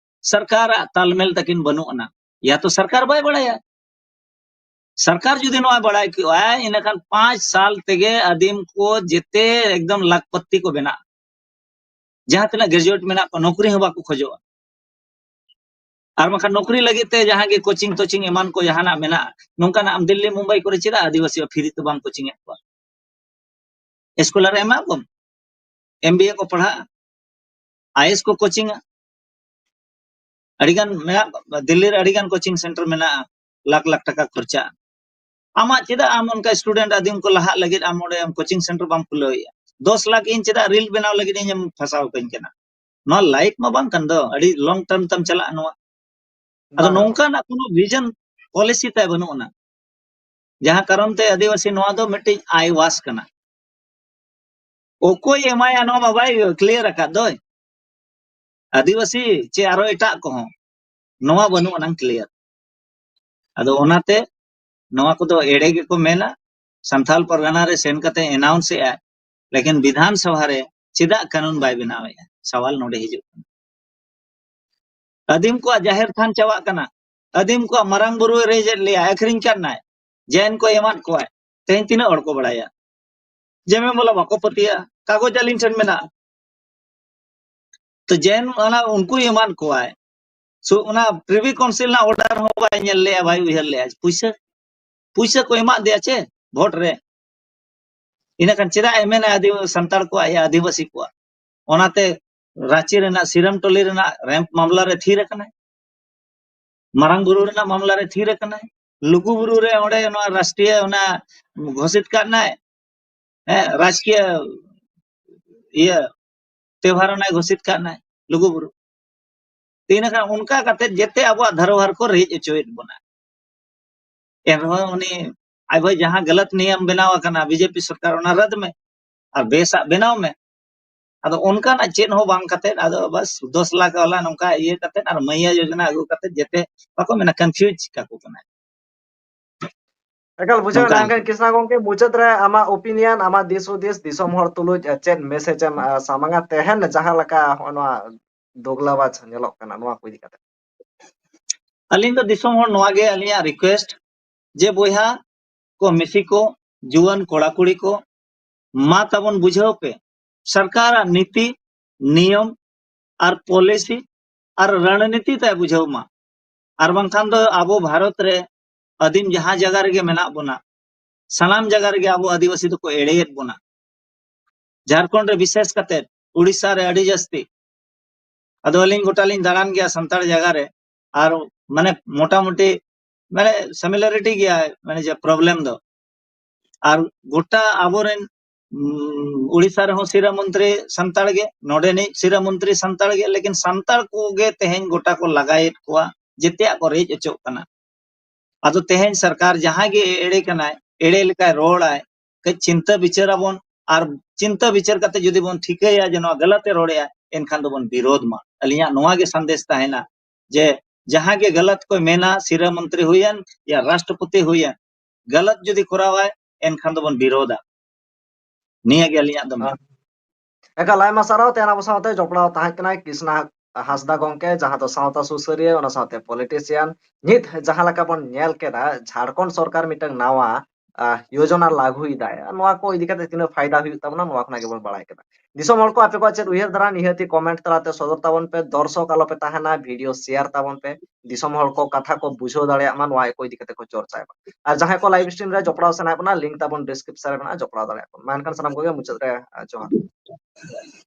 ᱥᱚᱨᱠᱟᱨᱟᱜ ᱛᱟᱞᱢᱮᱞ ᱛᱟᱹᱠᱤᱱ ᱵᱟᱹᱱᱩᱜ ᱟᱱᱟ᱾ ᱭᱟ ᱛᱚ ᱥᱚᱨᱠᱟᱨ ᱵᱟᱭ ᱵᱟᱲᱟᱭᱟ᱾ ᱥᱚᱨᱠᱟᱨ ᱡᱩᱫᱤ ᱱᱚᱣᱟ ᱵᱟᱲᱟᱭ ᱠᱮᱜᱼᱟᱭ, ᱤᱱᱟᱹᱠᱷᱟᱱ ᱯᱟᱸᱪ ᱥᱟᱞ ᱛᱮᱜᱮ ᱟᱹᱫᱤᱢ ᱠᱚ ᱡᱮᱛᱮ ᱮᱠᱫᱚᱢ ᱞᱟᱠᱷᱯᱟᱹᱛᱤ ᱠᱚ ᱵᱮᱱᱟᱜᱼᱟ᱾ ᱡᱟᱦᱟᱸ ᱛᱤᱱᱟᱹᱜ graduate ᱢᱮᱱᱟᱜ ᱠᱚᱣᱟ, ᱱᱚᱠᱨᱤ ᱦᱚᱸ ᱵᱟᱠᱚ ᱠᱷᱚᱡᱚᱜᱼᱟ᱾ ᱟᱨ ᱵᱟᱝᱠᱷᱟᱱ ᱱᱚᱠᱨᱤ ᱞᱟᱹᱜᱤᱫ ᱛᱮ ᱡᱟᱦᱟᱸ ᱜᱮ coaching ᱛᱳᱪᱤᱝ ᱮᱢᱟᱱ ᱠᱚ ᱡᱟᱦᱟᱱᱟᱜ ᱢᱮᱱᱟᱜᱼᱟ, ᱱᱚᱝᱠᱟᱱᱟᱜ ᱟᱢ ᱫᱤᱞᱞᱤ ᱢᱩᱢᱵᱟᱭ ᱠᱚᱨᱮ ᱪᱮᱫᱟᱜ ᱟᱹᱫᱤᱵᱟᱹᱥᱤ free ᱛᱮ ᱵᱟᱢ coaching ᱮᱫ ᱠᱚᱣᱟ? Scholar ᱨᱮ ᱮᱢᱟ ᱠᱚᱢ, MBA ᱠᱚ ᱯᱟᱲᱦᱟᱜᱼᱟ, IAS ᱠᱚ coaching ᱟ᱾ ᱟᱹᱰᱤᱜᱟᱱ ᱢᱮᱱᱟᱜ, ᱫᱤᱞᱞᱤ ᱨᱮ ᱟᱹᱰᱤᱜᱟᱱ coaching center ᱢᱮᱱᱟᱜᱼᱟ, ᱞᱟᱠᱷ ᱞᱟᱠᱷ ᱴᱟᱠᱟ ᱠᱷᱚᱨᱪᱟᱜᱼᱟ᱾ ᱟᱢᱟᱜ ᱪᱮᱫᱟᱜ ᱟᱢ ᱚᱱᱠᱟ student ᱟᱹᱫᱤᱢ ᱠᱚ ᱞᱟᱦᱟᱜ ᱞᱟᱹᱜᱤᱫ ᱟᱢ ᱚᱸᱰᱮ coaching center ᱵᱟᱢ ᱠᱷᱩᱞᱟᱹᱣᱮᱫᱼᱟ? ᱫᱚᱥ ᱞᱟᱠᱷ ᱤᱧ ᱪᱮᱫᱟᱜ reel ᱵᱮᱱᱟᱣ ᱞᱟᱹᱜᱤᱫ ᱤᱧ ᱮᱢ ᱯᱷᱟᱥᱟᱣ ᱠᱟᱹᱧ ᱠᱟᱱᱟ? ᱱᱚᱣᱟ life ᱢᱟ ᱵᱟᱝ ᱠᱟᱱ ᱫᱚ, ᱟᱹᱰᱤ long term ᱛᱟᱢ ᱪᱟᱞᱟᱜᱼᱟ ᱱᱚᱣᱟ᱾ ᱟᱫᱚ ᱵᱟᱝ᱾ ᱱᱚᱝᱠᱟᱱᱟᱜ ᱠᱳᱱᱳ vision policy ᱛᱟᱭ ᱵᱟᱹᱱᱩᱜ ᱟᱱᱟ, ᱡᱟᱦᱟᱸ ᱠᱟᱨᱚᱱ ᱛᱮ ᱟᱹᱫᱤᱵᱟᱹᱥᱤ ᱱᱚᱣᱟ ᱫᱚ ᱢᱤᱫᱴᱤᱡ ᱟᱭ ᱣᱟᱥ ᱠᱟᱱᱟ᱾ ᱚᱠᱚᱭ ᱮᱢᱟᱭᱟ ᱱᱚᱣᱟ ᱢᱟ ᱵᱟᱭ clear ᱟᱠᱟᱫ ᱫᱚᱭ᱾ ᱟᱹᱫᱤᱵᱟᱹᱥᱤ ᱪᱮ ᱟᱨᱚ ᱮᱴᱟᱜ ᱠᱚᱦᱚᱸ, ᱱᱚᱣᱟ ᱵᱟᱹᱱᱩᱜ ᱟᱱᱟᱝ clear᱾ ᱟᱫᱚ ᱚᱱᱟᱛᱮ ᱱᱚᱣᱟ ᱠᱚᱫᱚ ᱮᱲᱮ ᱜᱮᱠᱚ ᱢᱮᱱᱟ᱾ ᱥᱟᱱᱛᱷᱟᱞ ᱯᱟᱨᱜᱟᱱᱟ ᱨᱮ ᱥᱮᱱ ᱠᱟᱛᱮ announce ᱮᱜᱼᱟ, ᱞᱮᱠᱤᱱ ᱵᱤᱫᱷᱟᱱ ᱥᱚᱵᱷᱟ ᱨᱮ ᱪᱮᱫᱟᱜ ᱠᱟᱹᱱᱩᱱ ᱵᱟᱭ ᱵᱮᱱᱟᱣᱮᱜᱼᱟ? ᱥᱟᱣᱟᱞ ᱱᱚᱰᱮ ᱦᱤᱡᱩᱜ ᱠᱟᱱᱟ᱾ ᱟᱹᱫᱤᱢ ᱠᱚᱣᱟᱜ ᱡᱟᱦᱮᱨ ᱛᱷᱟᱱ ᱪᱟᱵᱟᱜ ᱠᱟᱱᱟ, ᱟᱹᱫᱤᱢ ᱠᱚᱣᱟᱜ ᱢᱟᱨᱟᱝ ᱵᱩᱨᱩᱭ ᱨᱮᱡ ᱮᱫ ᱞᱮᱭᱟ, ᱟᱹᱠᱷᱨᱤᱧ ᱠᱟᱫ ᱱᱟᱭ, ᱡᱮᱱ ᱠᱚ ᱮᱢᱟᱫ ᱠᱚᱣᱟᱭ᱾ ᱛᱮᱦᱮᱧ ᱛᱤᱱᱟᱹᱜ ᱦᱚᱲ ᱠᱚ ᱵᱟᱲᱟᱭᱟ? ᱡᱮᱢᱮ ᱵᱚᱞᱮ ᱵᱟᱠᱚ ᱯᱟᱹᱛᱭᱟᱹᱜᱼᱟ, ᱠᱟᱜᱚᱡᱽ ᱟᱹᱞᱤᱧ ᱴᱷᱮᱱ ᱢᱮᱱᱟᱜᱼᱟ᱾ ᱛᱚ ᱡᱮᱱ ᱚᱱᱟ ᱩᱱᱠᱩᱭ ᱮᱢᱟᱫ ᱠᱚᱣᱟᱭ᱾ ᱥᱩ-, ᱚᱱᱟ Privy Council ᱨᱮᱱᱟᱜ order ᱦᱚᱸ ᱵᱟᱭ ᱧᱮᱞ ᱞᱮᱜᱼᱟ, ᱵᱟᱭ ᱩᱭᱦᱟᱹᱨ ᱞᱮᱜᱼᱟ᱾ ᱯᱩᱭᱥᱟᱹ, ᱯᱩᱭᱥᱟᱹ ᱠᱚ ᱮᱢᱟᱫ ᱫᱮᱭᱟ ᱪᱮ vote ᱨᱮ, ᱤᱱᱟᱹ ᱠᱷᱟᱱ ᱪᱮᱫᱟᱜ ᱮ ᱢᱮᱱᱟ ᱟᱹᱫᱤ-, ᱥᱟᱱᱛᱟᱲ ᱠᱚᱣᱟᱜ ᱭᱟ ᱟᱹᱫᱤᱵᱟᱹᱥᱤ ᱠᱚᱣᱟᱜ? ᱚᱱᱟᱛᱮ ᱨᱟᱸᱪᱤ ᱨᱮᱱᱟᱜ ᱥᱤᱨᱟᱢ ᱴᱚᱞᱤ ᱨᱮᱱᱟᱜ rape ᱢᱟᱢᱞᱟ ᱨᱮ ᱛᱷᱤᱨ ᱟᱠᱟᱱᱟᱭ, ᱢᱟᱨᱟᱝ ᱵᱩᱨᱩ ᱨᱮᱱᱟᱜ ᱢᱟᱢᱞᱟ ᱨᱮ ᱛᱷᱤᱨ ᱟᱠᱟᱱᱟᱭ, ᱞᱩᱜᱩ ᱵᱩᱨᱩ ᱨᱮ ᱚᱸᱰᱮ ᱱᱚᱣᱟ ᱨᱟᱥᱴᱨᱤᱭᱚ ᱚᱱᱟ ᱜᱷᱳᱥᱤᱛ ᱠᱟᱫ ᱱᱟᱭ, ᱦᱮᱸ, ᱨᱟᱡᱽᱠᱤᱭᱟᱹ ᱤᱭᱟᱹ ᱛᱮᱣᱦᱟᱨ ᱚᱱᱟᱭ ᱜᱷᱳᱥᱤᱛ ᱠᱟᱫ ᱱᱟᱭ ᱞᱩᱜᱩ ᱵᱩᱨᱩ᱾ ᱛᱚ ᱤᱱᱟᱹ ᱠᱷᱟᱱ ᱚᱱᱠᱟ ᱠᱟᱛᱮ ᱡᱮᱛᱮ ᱟᱵᱚᱣᱟᱜ ᱫᱷᱟᱨᱚ ᱦᱟᱨ ᱠᱚ ᱨᱮᱡ ᱦᱚᱪᱚᱭᱮᱫ ᱵᱚᱱᱟ᱾ ᱮᱱᱨᱮᱦᱚᱸ ᱩᱱᱤ ᱟᱭ ᱵᱷᱟᱭ, ᱡᱟᱦᱟᱸ ᱜᱟᱞᱟᱛ ᱱᱤᱭᱚᱢ ᱵᱮᱱᱟᱣ ᱟᱠᱟᱱᱟ ᱵᱤᱡᱮᱯᱤ ᱥᱚᱨᱠᱟᱨ, ᱚᱱᱟ ᱨᱟᱫ ᱢᱮ ᱟᱨ ᱵᱮᱥᱟᱜ ᱵᱮᱱᱟᱣ ᱢᱮ᱾ ᱟᱫᱚ ᱚᱱᱠᱟᱱᱟᱜ ᱪᱮᱫ ᱦᱚᱸ ᱵᱟᱝ ᱠᱟᱛᱮ, ᱟᱫᱚ ᱵᱟᱥ ᱫᱚᱥ ᱞᱟᱠᱷ ᱣᱟᱞᱟ ᱱᱚᱝᱠᱟ ᱤᱭᱟᱹ ᱠᱟᱛᱮ ᱟᱨ ᱢᱟᱹᱭᱟ ᱭᱳᱡᱚᱱᱟ ᱟᱹᱜᱩ ᱠᱟᱛᱮ ᱡᱮᱛᱮ, ᱵᱟᱠᱚ ᱢᱮᱱᱟ, ᱠᱚᱱᱯᱷᱤᱭᱩᱡᱽ ᱠᱟᱠᱚ ᱠᱟᱱᱟᱭ᱾ ᱮᱠᱟᱞ ᱵᱩᱡᱷᱟᱹᱣ ᱮᱱᱟ᱾ ᱮᱱᱠᱷᱟᱱ ᱠᱨᱤᱥᱱᱟ ᱜᱚᱝᱠᱮ, ᱢᱩᱪᱟᱹᱫ ᱨᱮ ᱟᱢᱟᱜ ᱳᱯᱤᱱᱤᱭᱚᱱ, ᱟᱢᱟᱜ ᱫᱤᱥ ᱦᱩᱫᱤᱥ ᱫᱤᱥᱚᱢ ᱦᱚᱲ ᱛᱩᱞᱩᱡ ᱪᱮᱫ ᱢᱮᱥᱮᱡᱽ ᱮᱢ ᱥᱟᱢᱟᱝᱟ ᱛᱮᱦᱮᱧ ᱡᱟᱦᱟᱸ ᱞᱮᱠᱟ ᱦᱚᱸᱜᱼᱚ ᱱᱚᱣᱟ ᱫᱳᱜᱞᱟᱵᱟᱡ ᱧᱮᱞᱚᱜ ᱠᱟᱱᱟ, ᱱᱚᱣᱟ ᱠᱚ ᱤᱫᱤ ᱠᱟᱛᱮ? ᱟᱹᱞᱤᱧ ᱫᱚ ᱫᱤᱥᱚᱢ ᱦᱚᱲ ᱱᱚᱣᱟ ᱜᱮ ᱟᱹᱞᱤᱧᱟᱜ ᱨᱤᱠᱩᱭᱮᱥᱴ, ᱡᱮ ᱵᱚᱭᱦᱟ ᱠᱚ, ᱢᱤᱥᱤ ᱠᱚ, ᱡᱩᱣᱟᱹᱱ ᱠᱚᱲᱟ ᱠᱩᱲᱤ ᱠᱚ, ᱢᱟ ᱛᱟᱵᱚᱱ ᱵᱩᱡᱷᱟᱹᱣ ᱯᱮ, ᱥᱚᱨᱠᱟᱨᱟᱜ ᱱᱤᱛᱤ ᱱᱤᱭᱚᱢ ᱟᱨ ᱯᱚᱞᱤᱥᱤ ᱟᱨ ᱨᱚᱬᱱᱤᱛᱤ ᱛᱟᱭ ᱵᱩᱡᱷᱟᱹᱣ ᱢᱟ᱾ ᱟᱨ ᱵᱟᱝᱠᱷᱟᱱ ᱫᱚ ᱟᱵᱚ ᱵᱷᱟᱨᱚᱛ ᱨᱮ ᱟᱹᱫᱤᱢ ᱡᱟᱦᱟᱸ ᱡᱟᱭᱜᱟ ᱨᱮᱜᱮ ᱢᱮᱱᱟᱜ ᱵᱚᱱᱟ, ᱥᱟᱱᱟᱢ ᱡᱟᱭᱜᱟ ᱨᱮᱜᱮ ᱟᱵᱚ ᱟᱹᱫᱤᱵᱟᱹᱥᱤ ᱫᱚᱠᱚ ᱮᱲᱮᱭᱮᱫ ᱵᱚᱱᱟ᱾ ᱡᱷᱟᱲᱠᱷᱚᱸᱰ ᱨᱮ ᱵᱤᱥᱮᱥ ᱠᱟᱛᱮ, ᱩᱲᱤᱥᱥᱟ ᱨᱮ ᱟᱹᱰᱤ ᱡᱟᱹᱥᱛᱤ᱾ ᱟᱫᱚ ᱟᱹᱞᱤᱧ ᱜᱚᱴᱟ ᱞᱤᱧ ᱫᱟᱬᱟᱱ ᱜᱮᱭᱟ ᱥᱟᱱᱛᱟᱲ ᱡᱟᱭᱜᱟ ᱨᱮ, ᱟᱨ ᱢᱟᱱᱮ ᱢᱚᱴᱟᱢᱩᱴᱤ ᱢᱟᱱᱮ ᱥᱤᱢᱤᱞᱟᱨᱤᱴᱤ ᱜᱮᱭᱟ, ᱢᱟᱱᱮ ᱡᱮ ᱯᱨᱚᱵᱞᱮᱢ ᱫᱚ᱾ ᱟᱨ ᱜᱚᱴᱟ ᱟᱵᱚᱨᱮᱱ, ᱩᱲᱤᱥᱥᱟ ᱨᱮᱦᱚᱸ ᱥᱤᱨᱟᱹ ᱢᱚᱱᱛᱨᱤ ᱥᱟᱱᱛᱟᱲ ᱜᱮ, ᱱᱚᱰᱮᱱᱤᱡ ᱥᱤᱨᱟᱹ ᱢᱚᱱᱛᱨᱤ ᱥᱟᱱᱛᱟᱲ ᱜᱮ, ᱞᱮᱠᱤᱱ ᱥᱟᱱᱛᱟᱲ ᱠᱚᱜᱮ ᱛᱮᱦᱮᱧ ᱜᱚᱴᱟ ᱠᱚ ᱞᱟᱜᱟᱭᱮᱫ ᱠᱚᱣᱟ, ᱡᱮᱛᱮᱭᱟᱜ ᱠᱚ ᱨᱮᱡ ᱚᱪᱚᱜ ᱠᱟᱱᱟ᱾ ᱟᱫᱚ ᱛᱮᱦᱮᱧ ᱥᱚᱨᱠᱟᱨ ᱡᱟᱦᱟᱸᱭ ᱜᱮ ᱮᱲᱮ ᱠᱟᱱᱟᱭ, ᱮᱲᱮ ᱞᱮᱠᱟᱭ ᱨᱚᱲᱟᱭ, ᱠᱟᱹᱡ ᱪᱤᱱᱛᱟᱹ ᱵᱤᱪᱟᱹᱨ ᱟᱵᱚᱱ᱾ ᱟᱨ ᱪᱤᱱᱛᱟᱹ ᱵᱤᱪᱟᱹᱨ ᱠᱟᱛᱮ ᱡᱩᱫᱤ ᱵᱚᱱ ᱴᱷᱤᱠᱟᱹᱭᱟ ᱡᱮ ᱱᱚᱣᱟ ᱜᱟᱞᱟᱛ ᱮ ᱨᱚᱲᱮᱜᱼᱟ, ᱮᱱᱠᱷᱟᱱ ᱫᱚᱵᱚᱱ ᱵᱤᱨᱳᱫᱷ ᱢᱟ᱾ ᱟᱹᱞᱤᱧᱟᱜ ᱱᱚᱣᱟ ᱜᱮ ᱥᱟᱸᱫᱮᱥ ᱛᱟᱦᱮᱱᱟ ᱡᱮ ᱡᱟᱦᱟᱸ ᱜᱮ ᱜᱟᱞᱟᱛ ᱠᱚ ᱢᱮᱱᱟ, ᱥᱤᱨᱟᱹ ᱢᱚᱱᱛᱨᱤ ᱦᱩᱭᱮᱱ ᱭᱟ ᱨᱟᱥᱴᱨᱚᱯᱚᱛᱤ ᱦᱩᱭᱮᱱ, ᱜᱟᱞᱟᱛ ᱡᱩᱫᱤ ᱠᱚᱨᱟᱣᱟᱭ, ᱮᱱᱠᱷᱟᱱ ᱫᱚᱵᱚᱱ ᱵᱤᱨᱳᱫᱷᱟ᱾ ᱱᱤᱭᱟᱹ ᱜᱮ ᱟᱹᱞᱤᱧᱟᱜ ᱫᱚ ᱢᱮᱱ᱾ ᱮᱠᱟᱞ, ᱟᱭᱢᱟ ᱥᱟᱨᱦᱟᱣ᱾ ᱛᱮᱦᱮᱧ ᱟᱵᱚ ᱥᱟᱶᱛᱮ ᱡᱚᱯᱲᱟᱣ ᱛᱟᱦᱮᱸ ᱠᱟᱱᱟᱭ ᱠᱨᱤᱥᱱᱟ ᱦᱟᱸᱥᱫᱟ ᱜᱚᱝᱠᱮ, ᱡᱟᱦᱟᱸ ᱫᱚ ᱥᱟᱶᱛᱟ ᱥᱩᱥᱟᱹᱨᱤᱭᱟᱹ, ᱚᱱᱟ ᱥᱟᱶᱛᱮ ᱯᱚᱞᱤᱴᱤᱥᱤᱭᱟᱱ᱾ ᱱᱤᱛ ᱡᱟᱦᱟᱸ ᱞᱮᱠᱟ ᱵᱚᱱ ᱧᱮᱞ ᱠᱮᱫᱟ, ᱡᱷᱟᱲᱠᱷᱚᱸᱰ ᱥᱚᱨᱠᱟᱨ ᱢᱤᱫᱴᱟᱝ ᱱᱟᱣᱟ, ᱟᱦ, ᱭᱳᱡᱚᱱᱟ ᱞᱟᱹᱜᱩᱭᱮᱫᱟᱭ᱾ ᱱᱚᱣᱟ ᱠᱚ ᱤᱫᱤ ᱠᱟᱛᱮ ᱛᱤᱱᱟᱹᱜ ᱯᱷᱟᱭᱫᱟ ᱦᱩᱭᱩᱜ ᱛᱟᱵᱚᱱᱟ, ᱱᱚᱣᱟ ᱠᱷᱚᱱᱟᱜ ᱜᱮᱵᱚᱱ ᱵᱟᱲᱟᱭ ᱠᱮᱫᱟ᱾ ᱫᱤᱥᱚᱢ ᱦᱚᱲ ᱠᱚ, ᱟᱯᱮ ᱠᱚᱣᱟᱜ ᱪᱮᱫ ᱩᱭᱦᱟᱹᱨ ᱫᱷᱟᱨᱟ, ᱱᱤᱦᱟᱹᱛᱤ ᱠᱚᱢᱮᱱᱴ ᱛᱟᱞᱟᱛᱮ ᱥᱚᱫᱚᱨ ᱛᱟᱵᱚᱱ ᱯᱮ᱾ ᱫᱚᱨᱥᱚᱠ ᱟᱞᱚᱯᱮ ᱛᱟᱦᱮᱱᱟ, ᱵᱷᱤᱰᱤᱭᱳ ᱥᱮᱭᱟᱨ ᱛᱟᱵᱚᱱ ᱯᱮ, ᱫᱤᱥᱚᱢ ᱦᱚᱲ ᱠᱚ ᱠᱟᱛᱷᱟ ᱠᱚ ᱵᱩᱡᱷᱟᱹᱣ ᱫᱟᱲᱮᱭᱟᱜ ᱢᱟ, ᱱᱚᱣᱟ ᱠᱚ ᱤᱫᱤ ᱠᱟᱛᱮ ᱠᱚ ᱪᱚᱨᱪᱟᱭ ᱢᱟ᱾ ᱟᱨ ᱡᱟᱦᱟᱸᱭ ᱠᱚ ᱞᱟᱭᱤᱵᱷ ᱥᱴᱨᱤᱢ ᱨᱮ ᱡᱚᱯᱲᱟᱣ ᱥᱟᱱᱟᱭᱮᱫ ᱵᱚᱱᱟ, ᱞᱤᱝᱠ ᱛᱟᱵᱚᱱ ᱰᱤᱥᱠᱨᱤᱯᱥᱚᱱ ᱨᱮ ᱢᱮᱱᱟᱜᱼᱟ, ᱡᱚᱯᱲᱟᱣ ᱫᱟᱲᱮᱭᱟᱜ ᱠᱟᱱᱟ᱾ ᱢᱟ ᱮᱱᱠᱷᱟᱱ ᱥᱟᱱᱟᱢ ᱠᱚᱜᱮ ᱢᱩᱪᱟᱹᱫ ᱨᱮ, ᱟᱦ, ᱡᱚᱦᱟᱨ᱾